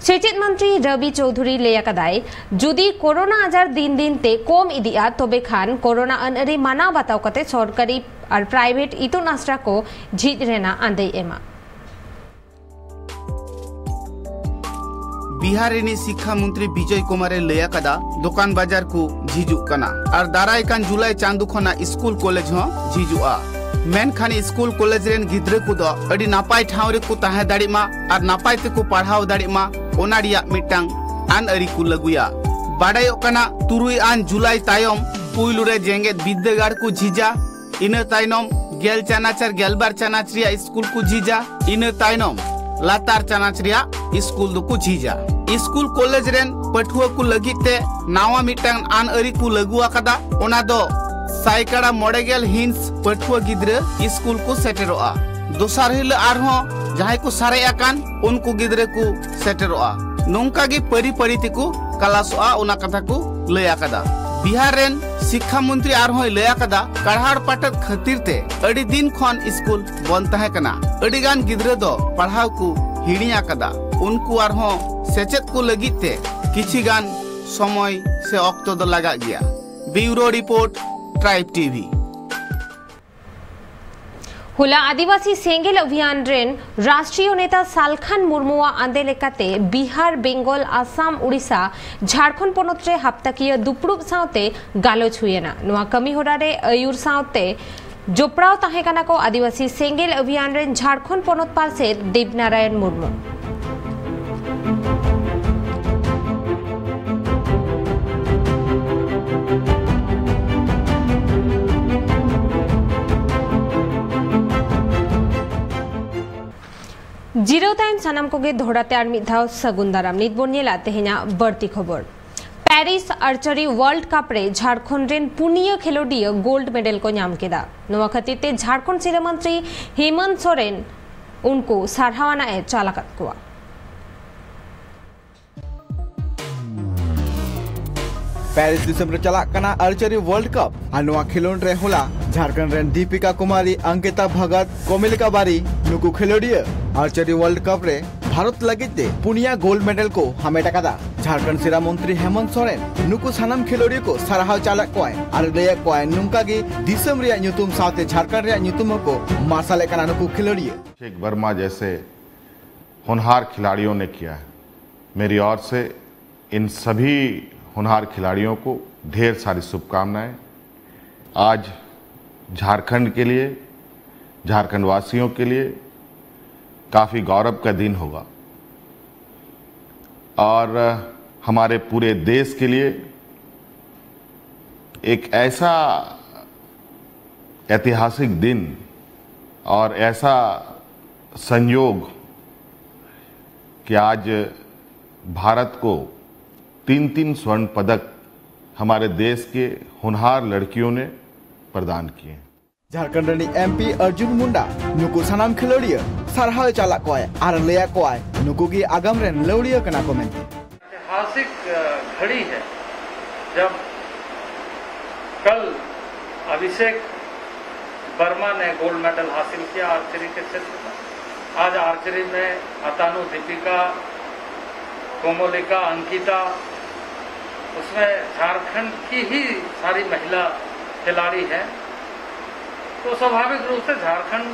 ᱥᱮᱪᱮᱫ ᱢᱚᱱᱛᱨᱤ ᱨᱚᱵᱤ ᱪᱳᱣᱫᱷᱩᱨᱤ ᱞᱟᱹᱭ ᱟᱠᱟᱫᱟᱭ, ᱡᱩᱫᱤ ᱠᱳᱨᱳᱱᱟ ᱟᱡᱟᱨ ᱫᱤᱱ ᱫᱤᱱ ᱛᱮ ᱠᱚᱢ ᱤᱫᱤᱜᱼᱟ, ᱛᱚᱵᱮ ᱠᱷᱟᱱ ᱠᱳᱨᱳᱱᱟ ᱟᱹᱱ ᱟᱹᱨᱤ ᱢᱟᱱᱟᱣ ᱵᱟᱛᱟᱣ ᱠᱟᱛᱮ ᱥᱚᱨᱠᱟᱨᱤ ᱟᱨ ᱯᱨᱟᱭᱵᱷᱮᱴ ᱤᱛᱩᱱ ᱟᱥᱲᱟ ᱠᱚ ᱡᱷᱤᱡ ᱨᱮᱱᱟᱜ ᱟᱸᱫᱮᱭ ᱮᱢᱟ᱾ ᱵᱤᱦᱟᱨ ᱨᱤᱱᱤᱡ ᱥᱤᱠᱠᱷᱟ ᱢᱚᱱᱛᱨᱤ ᱵᱤᱡᱚᱭ ᱠᱩᱢᱟᱨᱮ ᱞᱟᱹᱭ ᱟᱠᱟᱫᱟ, ᱫᱚᱠᱟᱱ ᱵᱟᱡᱟᱨ ᱠᱚ ᱡᱷᱤᱡᱩᱜ ᱠᱟᱱᱟ ᱟᱨ ᱫᱟᱨᱟᱭ ᱠᱟᱱ ᱡᱩᱞᱟᱭ ᱪᱟᱸᱫᱚ ᱠᱷᱚᱱᱟᱜ ᱥᱠᱩᱞ ᱠᱚᱞᱮᱡᱽ ᱦᱚᱸ ᱡᱷᱤᱡᱩᱜᱼᱟ᱾ ᱢᱮᱱᱠᱷᱟᱱ ᱥᱠᱩᱞ ᱠᱚᱞᱮᱡᱽ ᱨᱮᱱ ᱜᱤᱫᱽᱨᱟᱹ ᱠᱚᱫᱚ ᱟᱹᱰᱤ ᱱᱟᱯᱟᱭ ᱴᱷᱟᱶ ᱨᱮᱠᱚ ᱛᱟᱦᱮᱸ ᱫᱟᱲᱮᱜ ᱢᱟ ᱟᱨ ᱱᱟᱯᱟᱭ ᱛᱮᱠᱚ ᱯᱟᱲᱦᱟᱣ ᱫᱟᱲᱮᱜ ᱢᱟ, ᱚᱱᱟ ᱨᱮᱭᱟᱜ ᱢᱤᱫᱴᱟᱝ ᱟᱹᱱ ᱟᱹᱨᱤ ᱠᱚ ᱞᱟᱹᱜᱩᱭᱟ᱾ ᱵᱟᱰᱟᱭᱚᱜ ᱠᱟᱱᱟ, ᱛᱩᱨᱩᱭ ᱟᱱ ᱡᱩᱞᱟᱭ ᱛᱟᱭᱚᱢ ᱯᱩᱭᱞᱩ ᱨᱮ ᱡᱮᱜᱮᱛ ᱵᱤᱨᱫᱟᱹᱜᱟᱲ ᱠᱚ ᱡᱷᱤᱡᱟ, ᱤᱱᱟᱹ ᱛᱟᱭᱱᱚᱢ ᱜᱮᱞ ᱪᱟᱱᱟᱪ ᱟᱨ ᱜᱮᱞᱵᱟᱨ ᱪᱟᱱᱟᱪ ᱨᱮᱭᱟᱜ ᱥᱠᱩᱞ ᱠᱚ ᱡᱷᱤᱡᱟ, ᱤᱱᱟᱹ ᱛᱟᱭᱱᱚᱢ ᱞᱟᱛᱟᱨ ᱪᱟᱱᱟᱪ ᱨᱮᱭᱟᱜ ᱥᱠᱩᱞ ᱫᱚᱠᱚ ᱡᱷᱤᱡᱟ᱾ ᱥᱠᱩᱞ ᱠᱚᱞᱮᱡᱽ ᱨᱮᱱ ᱯᱟᱹᱴᱷᱩᱣᱟᱹ ᱠᱚ ᱞᱟᱹᱜᱤᱫ ᱛᱮ ᱱᱟᱣᱟ ᱢᱤᱫᱴᱟᱝ ᱟᱹᱱ ᱟᱹᱨᱤ ᱠᱚ ᱞᱟᱹᱜᱩ ᱟᱠᱟᱫᱟ, ᱚᱱᱟ ᱫᱚ ᱥᱟᱭᱠᱟᱲᱟ ᱢᱚᱬᱮ ᱜᱮᱞ ᱦᱤᱸᱥ ᱯᱟᱹᱴᱷᱩᱣᱟᱹ ᱜᱤᱫᱽᱨᱟᱹ ᱥᱠᱩᱞ ᱠᱚ ᱥᱮᱴᱮᱨᱚᱜᱼᱟ᱾ ᱫᱚᱥᱟᱨ ᱦᱤᱞᱳᱜ ᱟᱨᱦᱚᱸ ᱡᱟᱦᱟᱸᱭ ᱠᱚ ᱥᱟᱨᱮᱡ ᱟᱠᱟᱱ, ᱩᱱᱠᱩ ᱜᱤᱫᱽᱨᱟᱹ ᱠᱚ ᱥᱮᱴᱮᱨᱚᱜᱼᱟ᱾ ᱱᱚᱝᱠᱟ ᱜᱮ ᱯᱟᱹᱨᱤ ᱯᱟᱹᱨᱤ ᱛᱮᱠᱚ ᱠᱞᱟᱥᱚᱜᱼᱟ, ᱚᱱᱟ ᱠᱟᱛᱷᱟ ᱠᱚ ᱞᱟᱹᱭ ᱟᱠᱟᱫᱟ᱾ ᱵᱤᱦᱟᱨ ᱨᱮᱱ ᱥᱤᱠᱠᱷᱟ ᱢᱚᱱᱛᱨᱤ ᱟᱨᱦᱚᱸᱭ ᱞᱟᱹᱭ ᱟᱠᱟᱫᱟ, ᱠᱟᱲᱦᱟᱲ ᱯᱟᱴᱚᱫ ᱠᱷᱟᱹᱛᱤᱨ ᱛᱮ ᱟᱹᱰᱤ ᱫᱤᱱ ᱠᱷᱚᱱ ᱥᱠᱩᱞ ᱵᱚᱱᱫ ᱛᱟᱦᱮᱸ ᱠᱟᱱᱟ᱾ ᱟᱹᱰᱤ ᱜᱟᱱ ᱜᱤᱫᱽᱨᱟᱹ ᱫᱚ ᱯᱟᱲᱦᱟᱣ ᱠᱚ ᱦᱤᱲᱤᱧ ᱟᱠᱟᱫᱟ᱾ ᱩᱱᱠᱩ ᱟᱨᱦᱚᱸ ᱥᱮᱪᱮᱫ ᱠᱚ ᱞᱟᱹᱜᱤᱫ ᱛᱮ ᱠᱤᱪᱷᱤ ᱜᱟᱱ ᱥᱚᱢᱚᱭ ᱥᱮ ᱚᱠᱛᱚ ᱫᱚ ᱞᱟᱜᱟᱜ ᱜᱮᱭᱟ᱾ ᱵᱤᱭᱩᱨᱳ ᱨᱤᱯᱳᱨᱴ, ᱴᱨᱟᱭᱤᱵᱽ ᱴᱤᱵᱷᱤ᱾ ᱦᱚᱞᱟ ᱟᱹᱫᱤᱵᱟᱹᱥᱤ ᱥᱮᱸᱜᱮᱞ ᱚᱵᱷᱤᱭᱟᱱ ᱨᱮᱱ ᱨᱟᱥᱴᱨᱤᱭᱚ ᱱᱮᱛᱟ ᱥᱟᱞᱠᱷᱟᱱ ᱢᱩᱨᱢᱩᱣᱟᱜ ᱟᱸᱫᱮ ᱞᱮᱠᱟᱛᱮ ᱵᱤᱦᱟᱨ, ᱵᱮᱝᱜᱚᱞ, ᱟᱥᱟᱢ, ᱩᱲᱤᱥᱥᱟ, ᱡᱷᱟᱲᱠᱷᱚᱸᱰ ᱯᱚᱱᱚᱛ ᱨᱮ ᱦᱟᱯᱛᱟᱠᱤᱭᱟᱹ ᱫᱩᱯᱲᱩᱵ ᱥᱟᱶᱛᱮ ᱜᱟᱞᱚᱪ ᱦᱩᱭᱮᱱᱟ᱾ ᱱᱚᱣᱟ ᱠᱟᱹᱢᱤ ᱦᱚᱨᱟ ᱨᱮ ᱟᱹᱭᱩᱨ ᱥᱟᱶᱛᱮ ᱡᱚᱯᱲᱟᱣ ᱛᱟᱦᱮᱸ ᱠᱟᱱᱟ ᱠᱚ ᱟᱹᱫᱤᱵᱟᱹᱥᱤ ᱥᱮᱸᱜᱮᱞ ᱚᱵᱷᱤᱭᱟᱱ ᱨᱮᱱ ᱡᱷᱟᱲᱠᱷᱚᱸᱰ ᱯᱚᱱᱚᱛ ᱯᱟᱨᱥᱮᱛ ᱫᱮᱵᱽᱱᱟᱨᱟᱭᱚᱱ ᱢᱩᱨᱢᱩ᱾ ᱡᱤᱨᱟᱹᱣ ᱛᱟᱭᱚᱢ ᱥᱟᱱᱟᱢ ᱠᱚᱜᱮ ᱫᱚᱦᱲᱟ ᱛᱮ ᱟᱨ ᱢᱤᱫ ᱫᱷᱟᱣ ᱥᱟᱹᱜᱩᱱ ᱫᱟᱨᱟᱢ᱾ ᱱᱤᱛ ᱵᱚᱱ ᱧᱮᱞᱟ ᱛᱮᱦᱮᱧᱟᱜ ᱵᱟᱹᱲᱛᱤ ᱠᱷᱚᱵᱚᱨ᱾ ᱯᱮᱨᱤᱥ ᱟᱨᱪᱟᱨᱤ ᱣᱟᱨᱞᱰ ᱠᱟᱯ ᱨᱮ ᱡᱷᱟᱲᱠᱷᱚᱸᱰ ᱨᱮᱱ ᱯᱩᱱᱭᱟᱹ ᱠᱷᱮᱞᱳᱰᱤᱭᱟᱹ ᱜᱳᱞᱰ ᱢᱮᱰᱮᱞ ᱠᱚ ᱧᱟᱢ ᱠᱮᱫᱟ᱾ ᱱᱚᱣᱟ ᱠᱷᱟᱹᱛᱤᱨ ᱛᱮ ᱡᱷᱟᱲᱠᱷᱚᱸᱰ ᱥᱤᱨᱟᱹ ᱢᱚᱱᱛᱨᱤ ᱦᱮᱢᱚᱱᱛ ᱥᱚᱨᱮᱱ ᱩᱱᱠᱩ ᱥᱟᱨᱦᱟᱣ ᱟᱱᱟᱜ ᱮ ᱪᱟᱞ ᱟᱠᱟᱫ ᱠᱚᱣᱟ᱾ ᱯᱮᱨᱤᱥ ᱫᱤᱥᱚᱢ ᱨᱮ ᱪᱟᱞᱟᱜ ᱠᱟᱱᱟ ᱟᱨᱪᱟᱨᱤ ᱣᱟᱨᱞᱰ ᱠᱟᱯ᱾ ᱟᱨ ᱱᱚᱣᱟ ᱠᱷᱮᱞᱳᱰ ᱨᱮ ᱦᱚᱞᱟ ᱡᱷᱟᱲᱠᱷᱚᱸᱰ ᱨᱮᱱ ᱫᱤᱯᱤᱠᱟ ᱠᱩᱢᱟᱨᱤ, ᱚᱝᱠᱤᱛᱟ ᱵᱷᱚᱜᱚᱛ, ᱠᱚᱢᱤᱞᱤᱠᱟ ᱵᱟᱨᱤ ᱱᱩᱠᱩ ᱠᱷᱮᱞᱳᱰᱤᱭᱟᱹ ᱟᱨᱪᱟᱨᱤ ᱣᱟᱨᱞᱰ ᱠᱟᱯ ᱨᱮ ᱵᱷᱟᱨᱚᱛ ᱞᱟᱹᱜᱤᱫ ᱛᱮ ᱯᱩᱱᱭᱟ ᱜᱳᱞᱰ ᱢᱮᱰᱮᱞ ᱠᱚ ᱦᱟᱢᱮᱴ ᱟᱠᱟᱫᱟ᱾ ᱡᱷᱟᱲᱠᱷᱚᱸᱰ ᱥᱤᱨᱟ ᱢᱚᱱᱛᱨᱤ ᱦᱮᱢᱚᱱᱛ ᱥᱚᱨᱮᱱ ᱱᱩᱠᱩ ᱥᱟᱱᱟᱢ ᱠᱷᱮᱞᱳᱰᱤᱭᱟᱹ ᱠᱚ ᱥᱟᱨᱦᱟᱣ ᱪᱟᱞ ᱮᱫ ᱠᱚᱣᱟᱭ ᱟᱨ ᱞᱟᱹᱭ ᱮᱫ ᱠᱚᱣᱟᱭ ᱱᱚᱝᱠᱟ ᱜᱮ ᱫᱤᱥᱚᱢ ᱨᱮᱭᱟᱜ ᱧᱩᱛᱩᱢ ᱥᱟᱶᱛᱮ ᱡᱷᱟᱲᱠᱷᱚᱸᱰ ᱨᱮᱭᱟᱜ ᱧᱩᱛᱩᱢ ᱦᱚᱸᱠᱚ ᱢᱟᱨᱥᱟᱞ ᱮᱫ ᱠᱟᱱᱟ ᱱᱩᱠᱩ ᱠᱷᱮᱞᱳᱰᱤᱭᱟᱹ᱾ अभिषेक वर्मा जैसे होनहार खिलाड़ियों ने किया है। मेरी ओर से इन सभी होनहार खिलाड़ियों को ढेर सारी शुभकामनाएं। आज झारखंड के लिए, झारखंड वासियों के लिए काफ़ी गौरव का दिन होगा और हमारे पूरे देश के लिए एक ऐसा ऐतिहासिक दिन और ऐसा संयोग कि आज भारत को तीन तीन स्वर्ण पदक हमारे देश के होनहार लड़कियों ने प्रदान किए हैं। ᱡᱷᱟᱲᱠᱷᱚᱸᱰ ᱨᱤᱱᱤᱡ ᱮᱢᱯᱤ ᱚᱨᱡᱩᱱ ᱢᱩᱱᱰᱟ ᱱᱩᱠᱩ ᱥᱟᱱᱟᱢ ᱠᱷᱮᱞᱳᱰᱤᱭᱟᱹ ᱥᱟᱨᱦᱟᱣ ᱮ ᱪᱟᱞᱟᱜ ᱠᱚᱣᱟᱭ ᱟᱨ ᱞᱟᱹᱭᱟᱫ ᱠᱚᱣᱟᱭ ᱱᱩᱠᱩ ᱜᱮ ᱟᱜᱟᱢ ᱨᱮᱱ ᱞᱟᱹᱣᱲᱤᱭᱟᱹ ᱠᱟᱱᱟ ᱠᱚ ᱢᱮᱱᱛᱮ᱾ ऐतिहासिक घड़ी है जब कल अभिषेक वर्मा ने गोल्ड मेडल हासिल किया आर्चरी के क्षेत्र में। आज आर्चरी में अतानु दीपिका, कोमोलिका, अंकिता, उसमें झारखंड की ही सारी महिला खिलाड़ी हैं। तो स्वाभाविक रूप से झारखंड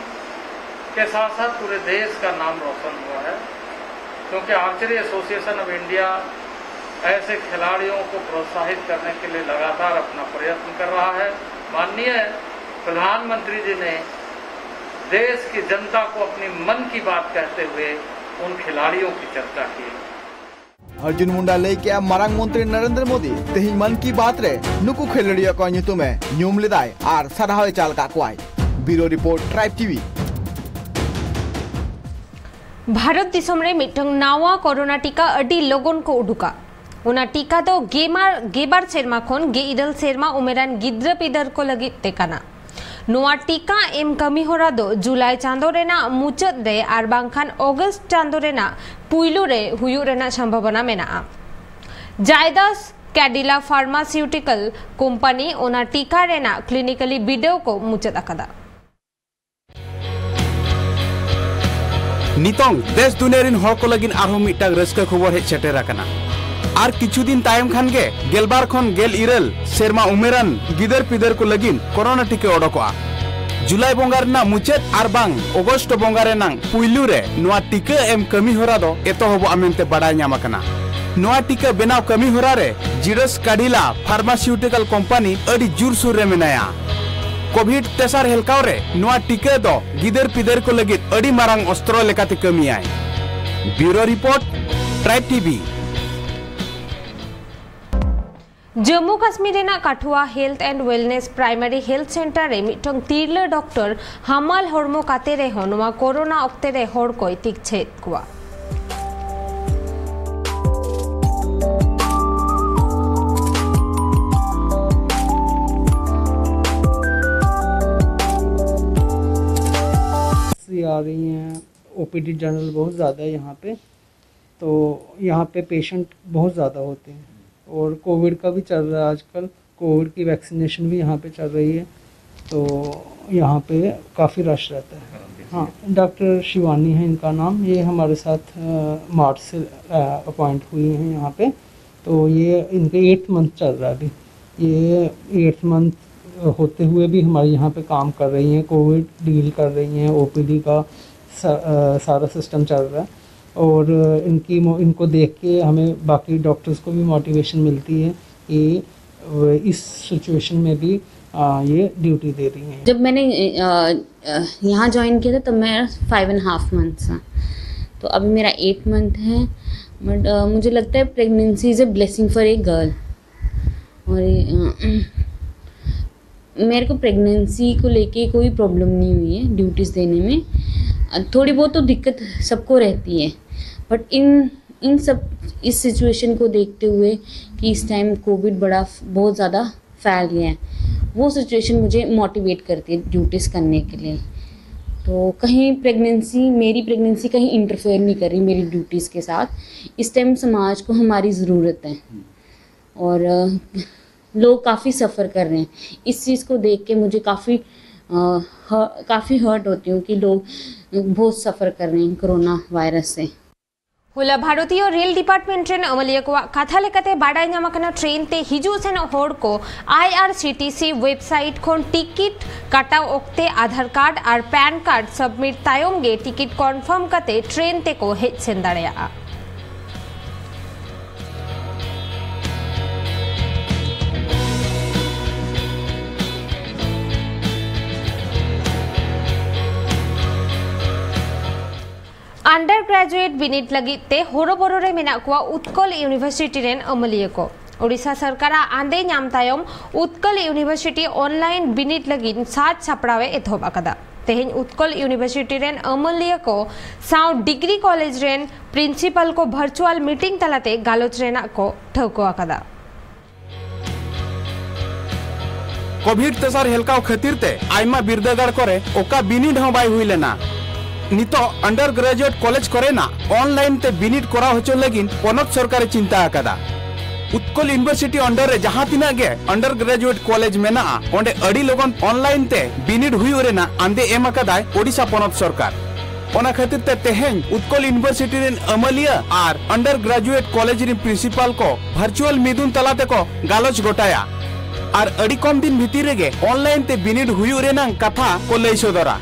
के साथ साथ पूरे देश का नाम रोशन हुआ है, क्योंकि आर्चरी एसोसिएशन ऑफ इंडिया ऐसे खिलाड़ियों को प्रोत्साहित करने के लिए लगातार अपना प्रयत्न कर रहा है। माननीय प्रधानमंत्री जी ने देश की जनता को अपनी मन की बात कहते हुए उन खिलाड़ियों की चर्चा की। ᱚᱨᱡᱩᱱ ᱢᱩᱱᱰᱟ ᱞᱟᱹᱭ ᱠᱮᱫᱼᱟ, ᱢᱟᱨᱟᱝ ᱢᱚᱱᱛᱨᱤ ᱱᱚᱨᱮᱱᱫᱨᱚ ᱢᱳᱫᱤ ᱛᱮᱦᱮᱧ ᱢᱚᱱ ᱠᱤ ᱵᱟᱛ ᱨᱮ ᱱᱩᱠᱩ ᱠᱷᱮᱞᱳᱰᱤᱭᱟᱹ ᱠᱚᱣᱟᱜ ᱧᱩᱛᱩᱢ ᱮ ᱧᱩᱢ ᱞᱮᱫᱟᱭ ᱟᱨ ᱥᱟᱨᱦᱟᱣ ᱮ ᱪᱟᱞ ᱟᱠᱟᱫ ᱠᱚᱣᱟᱭ᱾ ᱵᱤᱭᱩᱨᱳ ᱨᱤᱯᱳᱨᱴ, ᱴᱨᱟᱭᱤᱵᱽ ᱴᱤᱵᱷᱤ᱾ ᱵᱷᱟᱨᱚᱛ ᱫᱤᱥᱚᱢ ᱨᱮ ᱢᱤᱫᱴᱟᱝ ᱱᱟᱣᱟ ᱠᱳᱨᱳᱱᱟ ᱴᱤᱠᱟ ᱟᱹᱰᱤ ᱞᱚᱜᱚᱱ ᱠᱚ ᱩᱰᱩᱠᱟ᱾ ᱚᱱᱟ ᱴᱤᱠᱟ ᱫᱚ ᱜᱮᱢᱟᱨ ᱜᱮᱵᱟᱨ ᱥᱮᱨᱢᱟ ᱠᱷᱚᱱ ᱜᱮᱞ ᱤᱨᱟᱹᱞ ᱥᱮᱨᱢᱟ ᱩᱢᱮᱨᱟᱱ ᱜᱤᱫᱽᱨᱟᱹ ᱯᱤᱫᱟᱹᱨ ᱠᱚ ᱞᱟᱹᱜᱤᱫ ᱛᱮ ᱠᱟᱱᱟ᱾ ᱱᱚᱣᱟ ᱴᱤᱠᱟ ᱮᱢ ᱠᱟᱹᱢᱤ ᱦᱚᱨᱟ ᱫᱚ ᱡᱩᱞᱟᱭ ᱪᱟᱸᱫᱚ ᱨᱮᱱᱟᱜ ᱢᱩᱪᱟᱹᱫ ᱨᱮ ᱟᱨ ᱵᱟᱝᱠᱷᱟᱱ ᱚᱜᱚᱥᱴ ᱪᱟᱸᱫᱚ ᱨᱮᱱᱟᱜ ᱯᱩᱭᱞᱩ ᱨᱮ ᱦᱩᱭᱩᱜ ᱨᱮᱱᱟᱜ ᱥᱚᱢᱵᱷᱟᱵᱚᱱᱟ ᱢᱮᱱᱟᱜᱼᱟ᱾ ᱡᱟᱭᱫᱟᱥ ᱠᱮᱰᱤᱞᱟ ᱯᱷᱟᱨᱢᱟᱥᱤᱭᱩᱴᱤᱠᱟᱞ ᱠᱳᱢᱯᱟᱱᱤ ᱚᱱᱟ ᱴᱤᱠᱟ ᱨᱮᱱᱟᱜ ᱠᱞᱤᱱᱤᱠᱟᱞᱤ ᱵᱤᱰᱟᱹᱣ ᱠᱚ ᱢᱩᱪᱟᱹᱫ ᱟᱠᱟᱫᱟ᱾ ᱱᱤᱛᱚᱝ ᱫᱮᱥ ᱫᱩᱱᱤᱭᱟᱹ ᱨᱤᱱ ᱦᱚᱲ ᱠᱚ ᱞᱟᱹᱜᱤᱫ ᱟᱨᱦᱚᱸ ᱢᱤᱫᱴᱟᱝ ᱨᱟᱹᱥᱠᱟᱹ ᱠᱷᱚᱵᱚᱨ ᱦᱮᱡ ᱥᱮᱴᱮᱨ ᱟᱠᱟᱱᱟ᱾ ᱟᱨ ᱠᱤᱪᱷᱩ ᱫᱤᱱ ᱛᱟᱭᱚᱢ ᱠᱷᱟᱱ ᱜᱮ ᱜᱮᱞᱵᱟᱨ ᱠᱷᱚᱱ ᱜᱮᱞ ᱤᱨᱟᱹᱞ ᱥᱮᱨᱢᱟ ᱩᱢᱮᱨᱟᱱ ᱜᱤᱫᱟᱹᱨ ᱯᱤᱫᱟᱹᱨ ᱠᱚ ᱞᱟᱹᱜᱤᱫ ᱠᱳᱨᱳᱱᱟ ᱴᱤᱠᱟᱹ ᱚᱰᱚᱠᱚᱜᱼᱟ᱾ ᱡᱩᱞᱟᱭ ᱵᱚᱸᱜᱟ ᱨᱮᱱᱟᱜ ᱢᱩᱪᱟᱹᱫ ᱟᱨ ᱵᱟᱝ ᱚᱜᱚᱥᱴ ᱵᱚᱸᱜᱟ ᱨᱮᱱᱟᱜ ᱯᱩᱭᱞᱩ ᱨᱮ ᱱᱚᱣᱟ ᱴᱤᱠᱟᱹ ᱮᱢ ᱠᱟᱹᱢᱤ ᱦᱚᱨᱟ ᱫᱚ ᱮᱛᱚᱦᱚᱵᱚᱜᱼᱟ ᱢᱮᱱᱛᱮ ᱵᱟᱰᱟᱭ ᱧᱟᱢ ᱟᱠᱟᱱᱟ᱾ ᱱᱚᱣᱟ ᱴᱤᱠᱟᱹ ᱵᱮᱱᱟᱣ ᱠᱟᱹᱢᱤ ᱦᱚᱨᱟ ᱨᱮ ᱡᱤᱰᱟᱥ ᱠᱟᱰᱤᱞᱟ ᱯᱷᱟᱨᱢᱟᱥᱤᱭᱩᱴᱤᱠᱟᱞ ᱠᱳᱢᱯᱟᱱᱤ ᱟᱹᱰᱤ ᱡᱳᱨᱥᱳᱨ ᱨᱮ ᱢᱮᱱᱟᱭᱟ᱾ ᱠᱳᱵᱷᱤᱰ ᱛᱮᱥᱟᱨ ᱦᱮᱞᱠᱟᱣ ᱨᱮ ᱱᱚᱣᱟ ᱴᱤᱠᱟᱹ ᱫᱚ ᱜᱤᱫᱟᱹᱨ ᱯᱤᱫᱟᱹᱨ ᱠᱚ ᱞᱟᱹᱜᱤᱫ ᱟᱹᱰᱤ ᱢᱟᱨᱟᱝ ᱚᱥᱛᱨᱚ ᱞᱮᱠᱟᱛᱮ ᱠᱟᱹᱢᱤᱭᱟᱭ᱾ Bureau report, Tribe TV. Jammu Kashmir ᱨᱮᱱᱟᱜ Kathua Health and Wellness Primary Health Center ᱨᱮ ᱢᱤᱫᱴᱟᱝ ᱛᱤᱨᱞᱟᱹ ᱰᱚᱠᱴᱚᱨ ᱦᱟᱢᱟᱞ ᱦᱚᱲᱢᱚ ᱠᱟᱛᱮ ᱨᱮᱦᱚᱸ ᱱᱚᱣᱟ ᱠᱳᱨᱳᱱᱟ ᱚᱠᱛᱮ ᱨᱮ ᱦᱚᱲ ᱠᱚᱭ ᱛᱤᱠᱪᱷᱟᱹᱭᱮᱫ ᱠᱚᱣᱟ᱾ आ रही हैं। ओपीडी जनरल बहुत ज़्यादा है यहाँ पे, तो यहाँ पे पेशेंट बहुत ज़्यादा होते हैं। और कोविड का भी चल रहा है आजकल, कोविड की वैक्सीनेशन भी यहाँ पे चल रही है, तो यहाँ पे काफ़ी रश रहता है। हाँ, डॉक्टर शिवानी है इनका नाम, ये हमारे साथ मार्च से अपॉइंट हुई हैं यहाँ पे। तो ये इनके एट्थ मंथ चल रहा है अभी। ये एट्थ मंथ होते हुए भी हमारे यहाँ पे काम कर रही हैं, कोविड डील कर रही हैं, ओपीडी का सा, सारा सिस्टम चल रहा है। और इनकी इनको देख के हमें बाकी डॉक्टर्स को भी मोटिवेशन मिलती है कि इस सिचुएशन में भी ये ड्यूटी दे रही हैं। जब मैंने यहाँ ज्वाइन किया था तब मैं फाइव एंड हाफ मंथ्स था, तो अभी मेरा एट मंथ है। बट मुझे लगता है pregnancy is a blessing for a girl। और मेरे को प्रेगनेंसी को लेके कोई प्रॉब्लम नहीं हुई है ड्यूटीज़ देने में। थोड़ी बहुत तो दिक्कत सबको रहती है, बट इन इन सब इस सिचुएशन को देखते हुए कि इस टाइम कोविड बड़ा बहुत ज़्यादा फैल गया है, वो सिचुएशन मुझे मोटिवेट करती है ड्यूटीज़ करने के लिए। तो कहीं प्रेगनेंसी मेरी प्रेगनेंसी कहीं इंटरफेयर नहीं कर रही मेरी ड्यूटीज़ के साथ। इस टाइम समाज को हमारी ज़रूरत है और लोग काफ़ी सफ़र कर रहे हैं। इस चीज़ को देख के मुझे काफ़ी काफ़ी हर्ट होती हूँ कि लोग बहुत सफ़र कर रहे हैं कोरोना वायरस से। ᱦᱚᱞᱟ ᱵᱷᱟᱨᱚᱛᱤᱭᱚ ᱨᱮᱞ ᱰᱤᱯᱟᱨᱴᱢᱮᱱᱴ ᱨᱮᱱ ᱟᱹᱢᱟᱹᱞᱤᱭᱟᱹ ᱠᱚᱣᱟᱜ ᱠᱟᱛᱷᱟ ᱞᱮᱠᱟᱛᱮ ᱵᱟᱰᱟᱭ ᱧᱟᱢ ᱟᱠᱟᱱᱟ, ᱴᱨᱮᱱ ᱛᱮ ᱦᱤᱡᱩᱜ ᱥᱮᱱᱚᱜ ᱦᱚᱲ ᱠᱚ ᱟᱭ R C T C website ᱠᱷᱚᱱ ᱴᱤᱠᱤᱴ ᱠᱟᱴᱟᱣ ᱚᱠᱛᱮ ᱟᱫᱷᱟᱨ ᱠᱟᱨᱰ ᱟᱨ ᱯᱮᱱ ᱠᱟᱨᱰ ᱥᱟᱵᱢᱤᱴ ᱛᱟᱭᱚᱢ ᱜᱮ ᱴᱤᱠᱤᱴ ᱠᱚᱱᱯᱷᱟᱨᱢ ᱠᱟᱛᱮ ᱴᱨᱮᱱ ᱛᱮᱠᱚ ᱦᱮᱡ ᱥᱮᱱ ᱫᱟᱲᱮᱭᱟᱜᱼᱟ᱾ ᱜᱨᱮᱡᱩᱭᱮᱴ ᱵᱤᱱᱤᱰ ᱞᱟᱹᱜᱤᱫ ᱛᱮ ᱦᱚᱨᱚᱵᱚᱨᱚ ᱨᱮ ᱢᱮᱱᱟᱜ ᱠᱚᱣᱟ ᱩᱛᱠᱚᱞ ᱤᱭᱩᱱᱤᱵᱷᱟᱨᱥᱤᱴᱤ ᱨᱮᱱ ᱟᱹᱢᱟᱹᱞᱤᱭᱟᱹ ᱠᱚ᱾ ᱳᱰᱤᱥᱟ ᱥᱚᱨᱠᱟᱨᱟᱜ ᱟᱸᱫᱮ ᱧᱟᱢ ᱛᱟᱭᱚᱢ ᱩᱛᱠᱚᱞ ᱤᱭᱩᱱᱤᱵᱷᱟᱨᱥᱤᱴᱤ ᱚᱱᱞᱟᱭᱤᱱ ᱵᱤᱱᱤᱰ ᱞᱟᱹᱜᱤᱫ ᱥᱟᱡᱽ ᱥᱟᱯᱲᱟᱣ ᱮ ᱮᱛᱚᱦᱚᱵ ᱟᱠᱟᱫᱟ᱾ ᱛᱮᱦᱮᱧ ᱩᱛᱠᱚᱞ ᱤᱭᱩᱱᱤᱵᱷᱟᱨᱥᱤᱴᱤ ᱨᱮᱱ ᱟᱹᱢᱟᱹᱞᱤᱭᱟᱹ ᱠᱚ ᱥᱟᱶ ᱰᱤᱜᱽᱨᱤ ᱠᱚᱞᱮᱡᱽ ᱨᱮᱱ ᱯᱨᱤᱱᱥᱤᱯᱟᱞ ᱠᱚ ᱵᱷᱟᱨᱪᱩᱣᱟᱞ ᱢᱤᱴᱤᱝ ᱛᱟᱞᱟᱛᱮ ᱜᱟᱞᱚᱪ ᱨᱮᱱᱟᱜ ᱠᱚ ᱴᱷᱟᱹᱣᱠᱟᱹ ᱟᱠᱟᱫᱟ᱾ ᱠᱳᱵᱷᱤᱰ ᱛᱮᱥᱟᱨ ᱦᱮᱞᱠᱟᱣ ᱠᱷᱟᱹᱛᱤᱨ ᱛᱮ ᱟᱭᱢᱟ ᱵᱤᱨᱫᱟᱹᱜᱟᱲ ᱠᱚᱨᱮ ᱚᱠᱟ ᱵᱤᱱᱤᱰ ᱦᱚᱸ ᱵᱟᱭ ᱦᱩᱭ ᱞᱮᱱᱟ᱾ ᱱᱤᱛᱚᱜ ᱟᱱᱰᱟᱨ ᱜᱨᱮᱡᱩᱭᱮᱴ ᱠᱚᱞᱮᱡᱽ ᱠᱚᱨᱮᱱᱟᱜ ᱚᱱᱞᱟᱭᱤᱱ ᱛᱮ ᱵᱤᱱᱤᱰ ᱠᱚᱨᱟᱣ ᱦᱚᱪᱚ ᱞᱟᱹᱜᱤᱫ ᱯᱚᱱᱚᱛ ᱥᱚᱨᱠᱟᱨᱮ ᱪᱤᱱᱛᱟ ᱟᱠᱟᱫᱟ᱾ ᱩᱛᱠᱚᱞ ᱤᱭᱩᱱᱤᱵᱷᱟᱨᱥᱤᱴᱤ ᱟᱱᱰᱟᱨ ᱨᱮ ᱡᱟᱦᱟᱸ ᱛᱤᱱᱟᱹᱜ ᱜᱮ ᱟᱱᱰᱟᱨ ᱜᱨᱮᱡᱩᱭᱮᱴ ᱠᱚᱞᱮᱡᱽ ᱢᱮᱱᱟᱜᱼᱟ, ᱚᱸᱰᱮ ᱟᱹᱰᱤ ᱞᱚᱜᱚᱱ ᱚᱱᱞᱟᱭᱤᱱ ᱛᱮ ᱵᱤᱱᱤᱰ ᱦᱩᱭᱩᱜ ᱨᱮᱱᱟᱜ ᱟᱸᱫᱮ ᱮᱢ ᱟᱠᱟᱫᱟᱭ ᱳᱰᱤᱥᱟ ᱯᱚᱱᱚᱛ ᱥᱚᱨᱠᱟᱨ᱾ ᱚᱱᱟ ᱠᱷᱟᱹᱛᱤᱨ ᱛᱮ ᱛᱮᱦᱮᱧ ᱩᱛᱠᱚᱞ ᱤᱭᱩᱱᱤᱵᱷᱟᱨᱥᱤᱴᱤ ᱨᱮᱱ ᱟᱹᱢᱟᱹᱞᱤᱭᱟᱹ ᱟᱨ ᱟᱱᱰᱟᱨ ᱜᱨᱮᱡᱩᱭᱮᱴ ᱠᱚᱞᱮᱡᱽ ᱨᱮᱱ ᱯᱨᱤᱱᱥᱤᱯᱟᱞ ᱠᱚ ᱵᱷᱟᱨᱪᱩᱣᱟᱞ ᱢᱤᱫᱩᱱ ᱛᱟᱞᱟ ᱛᱮᱠᱚ ᱜᱟᱞᱚᱪ ᱜᱚᱴᱟᱭᱟ ᱟᱨ ᱟᱹᱰᱤ ᱠᱚᱢ ᱫᱤᱱ ᱵᱷᱤᱛᱤᱨ ᱨᱮᱜᱮ ᱚᱱᱞᱟᱭᱤᱱ ᱛᱮ ᱵᱤᱱᱤᱰ ᱦᱩᱭᱩᱜ ᱨᱮᱱᱟᱜ ᱠᱟᱛᱷᱟ ᱠᱚ ᱞᱟᱹᱭ ᱥᱚᱫᱚᱨᱟ᱾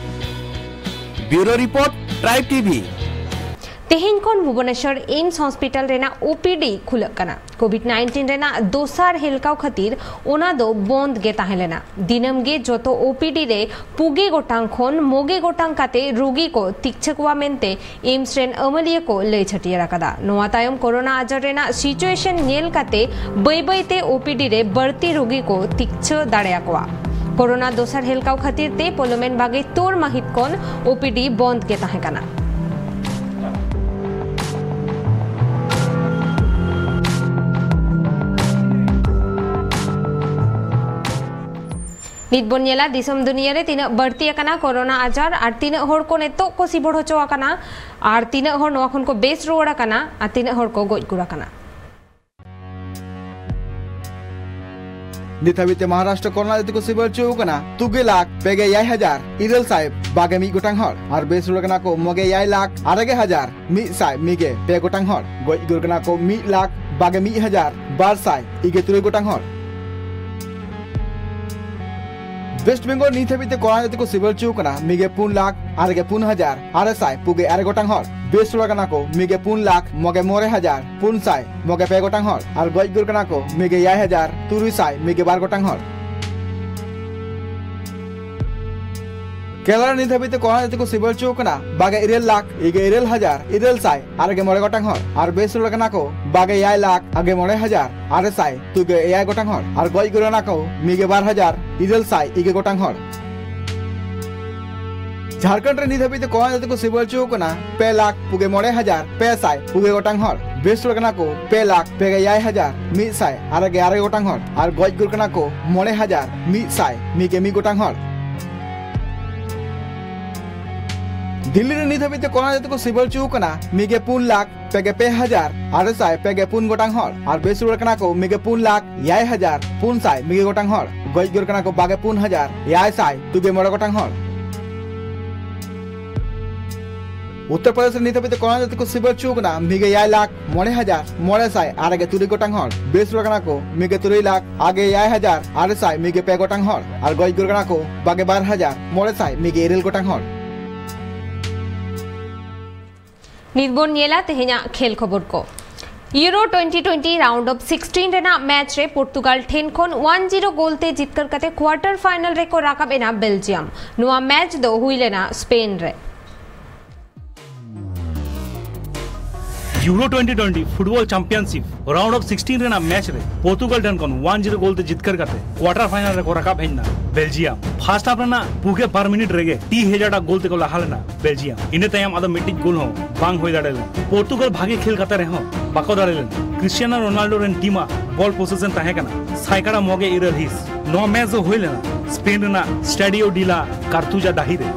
ᱵᱤᱭᱩᱨᱳ ᱨᱤᱯᱳᱨᱴ, ᱴᱨᱟᱭᱤᱵᱽ ᱴᱤᱵᱷᱤ᱾ ᱛᱮᱦᱮᱧ ᱠᱷᱚᱱ ᱵᱷᱩᱵᱚᱱᱮᱥᱚᱨ ᱮᱢᱥ ᱦᱚᱥᱯᱤᱴᱟᱞ ᱨᱮᱱᱟᱜ ᱳᱯᱤᱰᱤ ᱠᱷᱩᱞᱟᱹᱜ ᱠᱟᱱᱟ᱾ ᱠᱳᱵᱷᱤᱰ ᱱᱟᱭᱤᱱᱴᱤᱱ ᱨᱮᱱᱟᱜ ᱫᱚᱥᱟᱨ ᱦᱮᱞᱠᱟᱣ ᱠᱷᱟᱹᱛᱤᱨ ᱚᱱᱟ ᱫᱚ ᱵᱚᱱᱫ ᱜᱮ ᱛᱟᱦᱮᱸ ᱞᱮᱱᱟ᱾ ᱫᱤᱱᱟᱹᱢ ᱜᱮ ᱡᱚᱛᱚ ᱳᱯᱤᱰᱤ ᱨᱮ ᱯᱩᱜᱮ ᱜᱚᱴᱟᱝ ᱠᱷᱚᱱ ᱢᱚᱜᱮ ᱜᱚᱴᱟᱝ ᱠᱟᱛᱮ ᱨᱳᱜᱤ ᱠᱚ ᱛᱤᱠᱪᱷᱟᱹ ᱠᱚᱣᱟ ᱢᱮᱱᱛᱮ ᱮᱢᱥ ᱨᱮᱱ ᱟᱹᱢᱟᱹᱞᱤᱭᱟᱹ ᱠᱚ ᱞᱟᱹᱭ ᱪᱷᱟᱹᱴᱭᱟᱹᱨ ᱟᱠᱟᱫᱟ᱾ ᱱᱚᱣᱟ ᱛᱟᱭᱚᱢ ᱠᱳᱨᱳᱱᱟ ᱟᱡᱟᱨ ᱨᱮᱱᱟᱜ ᱥᱤᱪᱩᱭᱮᱥᱚᱱ ᱧᱮᱞ ᱠᱟᱛᱮ ᱵᱟᱹᱭ ᱵᱟᱹᱭ ᱛᱮ ᱳᱯᱤᱰᱤ ᱨᱮ ᱵᱟᱹᱲᱛᱤ ᱨᱳᱜᱤ ᱠᱚ ᱛᱤᱠᱪᱷᱟᱹ ᱫᱟᱲᱮᱭᱟᱠᱚᱣᱟ᱾ ᱠᱳᱨᱳᱱᱟ ᱫᱚᱥᱟᱨ ᱦᱮᱞᱠᱟᱣ ᱠᱷᱟᱹᱛᱤᱨ ᱛᱮ ᱯᱚᱞᱚᱢᱮᱱ ᱵᱟᱜᱮ ᱛᱩᱨ ᱢᱟᱹᱦᱤᱛ ᱠᱷᱚᱱ ᱳᱯᱤᱰᱤ ᱵᱚᱱᱫ ᱜᱮ ᱛᱟᱦᱮᱸ ᱠᱟᱱᱟ᱾ ᱱᱤᱛ ᱵᱚᱱ ᱧᱮᱞᱟ ᱫᱤᱥᱚᱢ ᱫᱩᱱᱤᱭᱟᱹ ᱨᱮ ᱛᱤᱱᱟᱹᱜ ᱵᱟᱹᱲᱛᱤ ᱟᱠᱟᱱᱟ ᱠᱳᱨᱳᱱᱟ ᱟᱡᱟᱨ ᱟᱨ ᱛᱤᱱᱟᱹᱜ ᱦᱚᱲ ᱠᱚ ᱱᱤᱛᱚᱜ ᱠᱚ ᱥᱤᱵᱚᱲ ᱦᱚᱪᱚ ᱟᱠᱟᱱᱟ ᱟᱨ ᱛᱤᱱᱟᱹᱜ ᱦᱚᱲ ᱱᱚᱣᱟ ᱠᱷᱚᱱ ᱠᱚ ᱵᱮᱥ ᱨᱩᱣᱟᱹᱲ ᱟᱠᱟᱱᱟ ᱟᱨ ᱛᱤᱱᱟᱹᱜ ᱦᱚᱲ ᱠᱚ ᱜᱚᱡ ᱜᱩᱨ ᱟᱠᱟᱱᱟ᱾ ᱱᱤᱛ ᱦᱟᱹᱵᱤᱡ ᱛᱮ ᱢᱚᱦᱟᱨᱟᱥᱴᱨᱚ ᱠᱳᱨᱳᱱᱟ ᱡᱟᱹᱛᱤ ᱠᱚ ᱥᱤᱵᱟᱹᱲ ᱦᱚᱪᱚ ᱟᱠᱟᱱᱟ ᱛᱩᱜᱮ ᱞᱟᱠᱷ ᱯᱮᱜᱮ ᱮᱭᱟᱭ ᱦᱟᱡᱟᱨ ᱤᱨᱟᱹᱞ ᱥᱟᱭ ᱵᱟᱜᱮ ᱢᱤᱫ ᱜᱚᱴᱟᱝ ᱦᱚᱲ ᱟᱨ ᱵᱮᱥ ᱨᱩᱣᱟᱹᱲ ᱠᱟᱱᱟ ᱠᱚ ᱢᱚᱜᱮ ᱮᱭᱟᱭ ᱞᱟᱠᱷ ᱟᱨᱮ ᱜᱮ ᱦᱟᱡᱟᱨ ᱢᱤᱫ ᱥᱟᱭ ᱢᱤᱜᱮ ᱯᱮ ᱜᱚᱴᱟᱝ ᱦᱚᱲ, ᱜᱚᱡ ᱜᱩᱨ ᱠᱟᱱᱟ ᱠᱚ ᱢᱤᱫ ᱞᱟᱠᱷ ᱵᱟᱜᱮ ᱢᱤᱫ ᱦᱟᱡᱟᱨ ᱵᱟᱨ ᱥᱟᱭ ᱤᱜᱮ ᱛᱩᱨᱩᱭ ᱜᱚᱴᱟᱝ ᱦᱚᱲ᱾ ᱣᱮᱥᱴ ᱵᱮᱝᱜᱚᱞ ᱱᱤᱛ ᱦᱟᱹᱵᱤᱡ ᱛᱮ ᱠᱳᱨᱳᱱᱟ ᱡᱟᱹᱛᱤ ᱠᱚ ᱥᱤᱵᱟᱹᱲ ᱦᱚᱪᱚ ᱟᱠᱟᱱᱟ ᱢᱤᱜᱮ ᱯᱩᱱ ᱞᱟᱠᱷ ᱟᱨᱮ ᱜᱮ ᱯᱩᱱ ᱦᱟᱡᱟᱨ ᱟᱨᱮ ᱥᱟᱭ ᱯᱩᱜᱮ ᱟᱨᱮ ᱜᱚᱴᱟᱝ ᱦᱚᱲ, ᱵᱮᱥ ᱨᱩᱣᱟᱹᱲ ᱠᱟᱱᱟ ᱠᱚ ᱢᱤᱜᱮ ᱯᱩᱱ ᱞᱟᱠᱷ ᱢᱚᱜᱮ ᱢᱚᱬᱮ ᱦᱟᱡᱟᱨ ᱯᱩᱱ ᱥᱟᱭ ᱢᱚᱜᱮ ᱯᱮ ᱜᱚᱴᱟᱝ ᱦᱚᱲ ᱟᱨ ᱜᱚᱡ ᱜᱩᱨ ᱠᱟᱱᱟ ᱠᱚ ᱢᱤᱜᱮ ᱮᱭᱟᱭ ᱦᱟᱡᱟᱨ ᱛᱩᱨᱩᱭ ᱥᱟᱭ ᱢᱤᱜᱮ ᱵᱟᱨ ᱜᱚᱴᱟᱝ ᱦᱚᱲ᱾ ᱠᱮᱞᱟᱨ ᱱᱤᱛ ᱦᱟᱹᱵᱤᱡ ᱛᱮ ᱠᱚᱨᱳᱱᱟ ᱡᱟᱹᱛᱤ ᱠᱚ ᱥᱤᱵᱟᱹ ᱦᱚᱪᱚ ᱟᱠᱟᱱᱟ ᱵᱟᱜᱮ ᱤᱨᱟᱹᱞ ᱞᱟᱠᱷ ᱤᱜᱮ ᱤᱨᱟᱹᱞ ᱦᱟᱡᱟᱨ ᱤᱨᱟᱹᱞ ᱥᱟᱭ ᱟᱨᱮ ᱜᱮ ᱢᱚᱬᱮ ᱜᱚᱴᱟᱝ ᱦᱚᱲ, ᱟᱨ ᱵᱮᱥ ᱨᱩᱣᱟᱹᱲ ᱟᱠᱟᱱᱟ ᱠᱚ ᱵᱟᱜᱮ ᱮᱭᱟᱭ ᱞᱟᱠᱷ ᱟᱜᱮ ᱢᱚᱬᱮ ᱦᱟᱡᱟᱨ ᱟᱨᱮ ᱥᱟᱭ ᱛᱩᱜᱮ ᱮᱭᱟᱭ ᱜᱚᱴᱟᱝ ᱦᱚᱲ, ᱟᱨ ᱜᱚᱡ ᱜᱩᱨ ᱟᱠᱟᱱᱟ ᱠᱚ ᱢᱤᱜᱮ ᱵᱟᱨ ᱦᱟᱡᱟᱨ ᱤᱨᱟᱹᱞ ᱥᱟᱭ ᱤᱜᱮ ᱜᱚᱴᱟᱝ ᱦᱚᱲ᱾ ᱡᱷᱟᱲᱠᱷᱚᱸᱰ ᱨᱮ ᱱᱤᱛ ᱦᱟᱹᱵᱤᱡ ᱛᱮ ᱠᱚᱨᱳᱱᱟ ᱡᱟᱹᱛᱤ ᱠᱚ ᱥᱤᱵᱟᱹ ᱦᱚᱪᱚ ᱟᱠᱟᱱᱟ ᱯᱮ ᱞᱟᱠᱷ ᱯᱩᱜᱮ ᱢᱚᱬᱮ ᱦᱟᱡᱟᱨ ᱯᱮ ᱥᱟᱭ ᱯᱩᱜᱮ ᱜᱚᱴᱟᱝ ᱦᱚᱲ, ᱵᱮᱥ ᱨᱩᱣᱟᱹᱲ ᱟᱠᱟᱱᱟ ᱠᱚ ᱯᱮ ᱞᱟᱠᱷ ᱯᱮᱜᱮ ᱮᱭᱟᱭ ᱦᱟᱡᱟᱨ ᱢᱤᱫ ᱥᱟᱭ ᱟᱨᱮ ᱜᱮ ᱟᱨᱮ ᱜᱚᱴᱟᱝ ᱦᱚᱲ, ᱟᱨ ᱜᱚᱡ ᱜᱩᱨ ᱟᱠᱟᱱᱟ ᱠᱚ ᱢᱚᱬᱮ ᱦᱟᱡᱟᱨ ᱢᱤᱫ ᱥᱟᱭ ᱢᱤᱫ ᱜᱮ ᱢᱤᱫ ᱜᱚᱴᱟᱝ ᱦᱚᱲ᱾ ᱫᱤᱞᱞᱤ ᱨᱮ ᱱᱤᱛ ᱦᱟᱹᱵᱤᱡ ᱛᱮ ᱠᱚᱨᱳᱱᱟ ᱡᱟᱹᱛᱤ ᱠᱚ ᱥᱤᱵᱟᱹ ᱦᱚᱪᱚ ᱟᱠᱟᱱᱟ ᱢᱤᱜᱮ ᱯᱩᱱ ᱞᱟᱠᱷ ᱯᱮᱜᱮ ᱯᱮ ᱦᱟᱡᱟᱨ ᱟᱨᱮ ᱥᱟᱭ ᱯᱮᱜᱮ ᱯᱩᱱ ᱜᱚᱴᱟᱝ ᱦᱚᱲ, ᱟᱨ ᱵᱮᱥ ᱨᱩᱣᱟᱹᱲ ᱟᱠᱟᱱᱟ ᱠᱚ ᱢᱤᱜᱮ ᱯᱩᱱ ᱞᱟᱠᱷ ᱮᱭᱟᱭ ᱦᱟᱡᱟᱨ ᱯᱩᱱ ᱥᱟᱭ ᱢᱤᱜᱮ ᱜᱚᱴᱟᱝ ᱦᱚᱲ, ᱜᱚᱡ ᱜᱩᱨ ᱟᱠᱟᱱᱟ ᱠᱚ ᱵᱟᱜᱮ ᱯᱩᱱ ᱦᱟᱡᱟᱨ ᱮᱭᱟᱭ ᱥᱟᱭ ᱛᱩᱜᱮ ᱢᱚᱬᱮ ᱜᱚᱴᱟᱝ ᱦᱚᱲ᱾ ᱩᱛᱛᱚᱨ ᱯᱨᱚᱫᱮᱥ ᱨᱮ ᱱᱤᱛ ᱦᱟᱹᱵᱤᱡ ᱛᱮ ᱠᱚᱨᱳᱱᱟ ᱡᱟᱹᱛᱤ ᱠᱚ ᱥᱤᱵᱟᱹ ᱦᱚᱪᱚ ᱟᱠᱟᱱᱟ ᱢᱤᱜᱮ ᱮᱭᱟᱭ ᱞᱟᱠᱷ ᱢᱚᱬᱮ ᱦᱟᱡᱟᱨ ᱢᱚᱬᱮ ᱥᱟᱭ ᱟᱨᱮ ᱜᱮ ᱛᱩᱨᱩᱭ ᱜᱚᱴᱟᱝ ᱦᱚᱲ, ᱵᱮᱥ ᱨᱩᱣᱟᱹᱲ ᱟᱠᱟᱱᱟ ᱠᱚ ᱢᱤᱜᱮ ᱛᱩᱨᱩᱭ ᱞᱟᱠᱷ ᱟᱜᱮ ᱮᱭᱟᱭ ᱦᱟᱡᱟᱨ ᱟᱨᱮ ᱥᱟᱭ ᱢᱤᱜᱮ ᱯᱮ ᱜᱚᱴᱟᱝ ᱦᱚᱲ, ᱟᱨ ᱜᱚᱡ ᱜᱩᱨ ᱟᱠᱟᱱᱟ ᱠᱚ ᱵᱟᱜᱮ ᱵᱟᱨ ᱦᱟᱡᱟᱨ ᱢᱚᱬᱮ ᱥᱟᱭ ᱢᱤᱜᱮ ᱤᱨᱟᱹᱞ ᱜᱚᱴᱟᱝ ᱦᱚᱲ᱾ ᱱᱤᱛ ᱵᱚᱱ ᱧᱮᱞᱟ ᱛᱮᱦᱮᱧᱟᱜ ᱠᱷᱮᱞ ᱠᱷᱚᱵᱚᱨ ᱠᱚ᱾ Euro twenty twenty round of sixteen ᱨᱮᱱᱟᱜ ᱢᱮᱪ ᱨᱮ ᱯᱚᱨᱛᱩᱜᱟᱞ ᱴᱷᱮᱱ ᱠᱷᱚᱱ ᱚᱣᱟᱱ ᱡᱤᱨᱳ ᱜᱳᱞ ᱛᱮ ᱡᱤᱛᱠᱟᱹᱨ ᱠᱟᱛᱮ ᱠᱣᱟᱨᱴᱟᱨ ᱯᱷᱟᱭᱱᱟᱞ ᱨᱮᱠᱚ ᱨᱟᱠᱟᱵ ᱮᱱᱟ ᱵᱮᱞᱡᱤᱭᱟᱢ᱾ ᱱᱚᱣᱟ ᱢᱮᱪ ᱫᱚ ᱦᱩᱭ ᱞᱮᱱᱟ ᱥᱯᱮᱱ ᱨᱮ᱾ Euro twenty twenty football championship round of sixteen ᱨᱮᱱᱟᱜ ᱢᱮᱪ ᱨᱮ ᱯᱚᱨᱛᱩᱜᱟᱞ ᱴᱷᱮᱱ ᱠᱷᱚᱱ ᱚᱣᱟᱱ ᱡᱤᱨᱳ ᱜᱳᱞ ᱛᱮ ᱡᱤᱛᱠᱟᱹᱨ ᱠᱟᱛᱮ ᱠᱣᱟᱨᱴᱟᱨ ᱯᱷᱟᱭᱱᱟᱞ ᱨᱮᱠᱚ ᱨᱟᱠᱟᱵ ᱦᱮᱡ ᱮᱱᱟ ᱵᱮᱞᱡᱤᱭᱟᱢ᱾ ᱯᱷᱟᱨᱥᱴ ᱦᱟᱯ ᱨᱮᱱᱟᱜ ᱯᱩᱜᱮ ᱵᱟᱨ ᱢᱤᱱᱤᱴ ᱨᱮᱜᱮ ᱴᱤ ᱦᱮᱡᱟᱨᱰ ᱟᱜ ᱜᱳᱞ ᱛᱮᱠᱚ ᱞᱟᱦᱟ ᱞᱮᱱᱟ ᱵᱮᱞᱡᱤᱭᱟᱢ᱾ ᱤᱱᱟᱹ ᱛᱟᱭᱚᱢ ᱟᱫᱚ ᱢᱤᱫᱴᱤᱡ ᱜᱳᱞ ᱦᱚᱸ ᱵᱟᱝ ᱦᱩᱭ ᱫᱟᱲᱮ ᱞᱮᱱᱟ᱾ ᱯᱚᱨᱛᱩᱜᱟᱞ ᱵᱷᱟᱜᱮ ᱠᱷᱮᱞ ᱠᱟᱛᱮ ᱨᱮᱦᱚᱸ ᱵᱟᱠᱚ ᱫᱟᱲᱮ ᱞᱮᱱᱟ᱾ ᱠᱨᱤᱥᱴᱤᱭᱟᱱᱳ ᱨᱳᱱᱟᱞᱰᱳ ᱨᱮᱱ ᱴᱤᱢ ᱟᱜ ᱵᱚᱞ ᱯᱚᱥᱮᱥᱚᱱ ᱛᱟᱦᱮᱸ ᱠᱟᱱᱟ ᱥᱟᱭᱠᱟᱲᱟ ᱢᱚᱜᱮ ᱤᱨᱟᱹᱞ ᱦᱤᱸᱥ᱾ ᱱᱚᱣᱟ ᱢᱮᱪ ᱫᱚ ᱦᱩᱭ ᱞᱮᱱᱟ ᱥᱯᱮᱱ ᱨᱮᱱᱟᱜ ᱥᱴᱟᱰᱤᱭᱳ ᱰᱤ ᱞᱟ ᱠᱟᱨᱛᱩᱡᱟ ᱰᱟᱹᱦᱤ ᱨᱮ᱾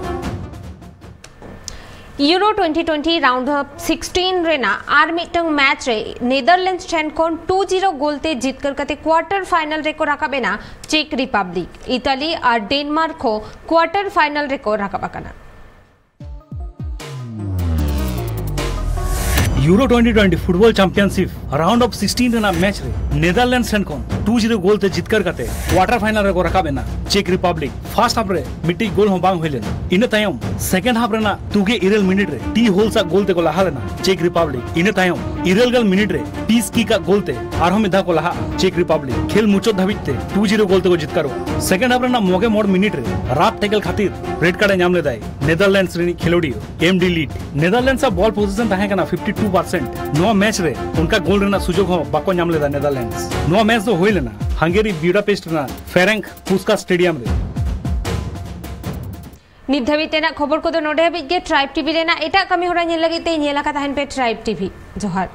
Euro twenty twenty round of sixteen ᱨᱮᱱᱟᱜ ᱟᱨ ᱢᱤᱫᱴᱟᱝ ᱢᱮᱪ ᱨᱮ ᱱᱮᱫᱟᱨᱞᱮᱱᱰᱥ ᱴᱷᱮᱱ ᱠᱷᱚᱱ ᱴᱩ ᱡᱤᱨᱳ ᱜᱳᱞ ᱛᱮ ᱡᱤᱛᱠᱟᱹᱨ ᱠᱟᱛᱮ ᱠᱣᱟᱨᱴᱟᱨ ᱯᱷᱟᱭᱱᱟᱞ ᱨᱮᱠᱚ ᱨᱟᱠᱟᱵ ᱮᱱᱟ ᱪᱮᱠ ᱨᱤᱯᱟᱵᱽᱞᱤᱠ᱾ ᱤᱛᱟᱞᱤ ᱟᱨ ᱰᱮᱱᱢᱟᱨᱠ ᱦᱚᱸ ᱠᱣᱟᱨᱴᱟᱨ ᱯᱷᱟᱭᱱᱟᱞ ᱨᱮᱠᱚ ᱨᱟᱠᱟᱵ ᱟᱠᱟᱱᱟ᱾ Euro twenty twenty Football Championship Round of sixteen ᱨᱮᱱᱟᱜ ᱢᱮᱪ ᱨᱮ ᱱᱮᱫᱟᱨᱞᱮᱱᱰᱥ ᱴᱷᱮᱱ ᱠᱷᱚᱱ two zero ᱜᱳᱞ ᱛᱮ ᱡᱤᱛᱠᱟᱹᱨ ᱠᱟᱛᱮ quarter final ᱨᱮᱠᱚ ᱨᱟᱠᱟᱵ ᱮᱱᱟ ᱪᱮᱠ ᱨᱤᱯᱟᱵᱽᱞᱤᱠ᱾ ᱯᱷᱟᱨᱥᱴ ᱦᱟᱯ ᱨᱮ ᱢᱤᱫᱴᱤᱡ ᱜᱳᱞ ᱦᱚᱸ ᱵᱟᱝ ᱦᱩᱭ ᱞᱮᱱᱟ᱾ ᱤᱱᱟᱹ ᱛᱟᱭᱚᱢ ᱥᱮᱠᱮᱱᱰ ᱦᱟᱯ ᱨᱮᱱᱟᱜ ᱛᱩᱜᱮ ᱤᱨᱟᱹᱞ ᱢᱤᱱᱤᱴ ᱨᱮ ᱴᱤ ᱦᱳᱞᱥ ᱟᱜ ᱜᱳᱞ ᱛᱮᱠᱚ ᱞᱟᱦᱟ ᱞᱮᱱᱟ ᱪᱮᱠ ᱨᱤᱯᱟᱵᱽᱞᱤᱠ᱾ ᱤᱱᱟᱹ ᱛᱟᱭᱚᱢ ᱤᱨᱟᱹᱞ ᱜᱮᱞ ᱢᱤᱱᱤᱴ ᱨᱮ ᱯᱤᱥ ᱠᱤᱠ ᱟᱜ ᱜᱳᱞ ᱛᱮ ᱟᱨᱦᱚᱸ ᱢᱤᱫ ᱫᱷᱟᱣ ᱠᱚ ᱞᱟᱦᱟᱜᱼᱟ ᱪᱮᱠ ᱨᱤᱯᱟᱵᱽᱞᱤᱠ᱾ ᱠᱷᱮᱞ ᱢᱩᱪᱟᱹᱫ ᱫᱷᱟᱹᱵᱤᱡ ᱛᱮ two zero ᱜᱳᱞ ᱛᱮᱠᱚ ᱡᱤᱛᱠᱟᱹᱨᱚᱜᱼᱟ᱾ ᱥᱮᱠᱮᱱᱰ ᱦᱟᱯ ᱨᱮᱱᱟᱜ ᱢᱚᱜᱮ ᱢᱚᱬ ᱢᱤᱱᱤᱴ ᱨᱮ ᱨᱟᱯᱷ ᱴᱮᱠᱮᱞ ᱠᱷᱟᱹᱛᱤᱨ ᱨᱮᱰ ᱠᱟᱨᱰ ᱮ ᱧᱟᱢ ᱞᱮᱫᱟᱭ ᱱᱮᱫᱟᱨᱞᱮᱱᱰᱥ ᱨᱤᱱᱤᱡ ᱠᱷᱮᱞᱳᱰᱤᱭᱟᱹ ᱮᱢ ᱰᱤ ᱞᱤᱴ᱾ ᱱᱮᱫᱟᱨᱞᱮᱱᱰᱥ ᱟᱜ ᱵᱚᱞ ᱯᱚᱡᱤᱥᱚᱱ ᱛᱟᱦᱮᱸ ᱠᱟᱱᱟ fifty two percent᱾ ᱱᱚᱣᱟ ᱢᱮᱪ ᱨᱮ ᱚᱱᱠᱟ ᱜᱳᱞ ᱨᱮᱱᱟᱜ ᱥᱩᱡᱳᱜ ᱦᱚᱸ ᱵᱟᱠᱚ ᱧᱟᱢ ᱞᱮᱫᱟ ᱱᱮᱫᱟᱨᱞᱮᱱᱰᱥ᱾ ᱱᱚᱣᱟ ᱢᱮᱪ ᱫᱚ ᱦᱩᱭ ᱞᱮᱱᱟ ᱦᱟᱝᱜᱮᱨᱤ ᱵᱤᱭᱩᱰᱟᱯᱮᱥᱴ ᱨᱮᱱᱟᱜ ᱯᱷᱮᱨᱮᱱᱠ ᱯᱩᱥᱠᱟᱥ ᱥᱴᱮᱰᱤᱭᱟᱢ ᱨᱮ᱾ ᱱᱤᱛ ᱫᱷᱟᱹᱵᱤᱡ ᱛᱮᱱᱟᱜ ᱠᱷᱚᱵᱚᱨ ᱠᱚᱫᱚ ᱱᱚᱰᱮ ᱦᱟᱹᱵᱤᱡ ᱜᱮ᱾ ᱴᱨᱟᱭᱤᱵᱽ ᱴᱤᱵᱷᱤ ᱨᱮᱱᱟᱜ ᱮᱴᱟᱜ ᱠᱟᱹᱢᱤ ᱦᱚᱨᱟ ᱧᱮᱞ ᱞᱟᱹᱜᱤᱫ ᱛᱮ ᱧᱮᱞ ᱟᱠᱟ ᱛᱟᱦᱮᱱ ᱯᱮ ᱴᱨᱟᱭᱤᱵᱽ ᱴᱤᱵᱷᱤ᱾ ᱡᱚᱦᱟᱨ᱾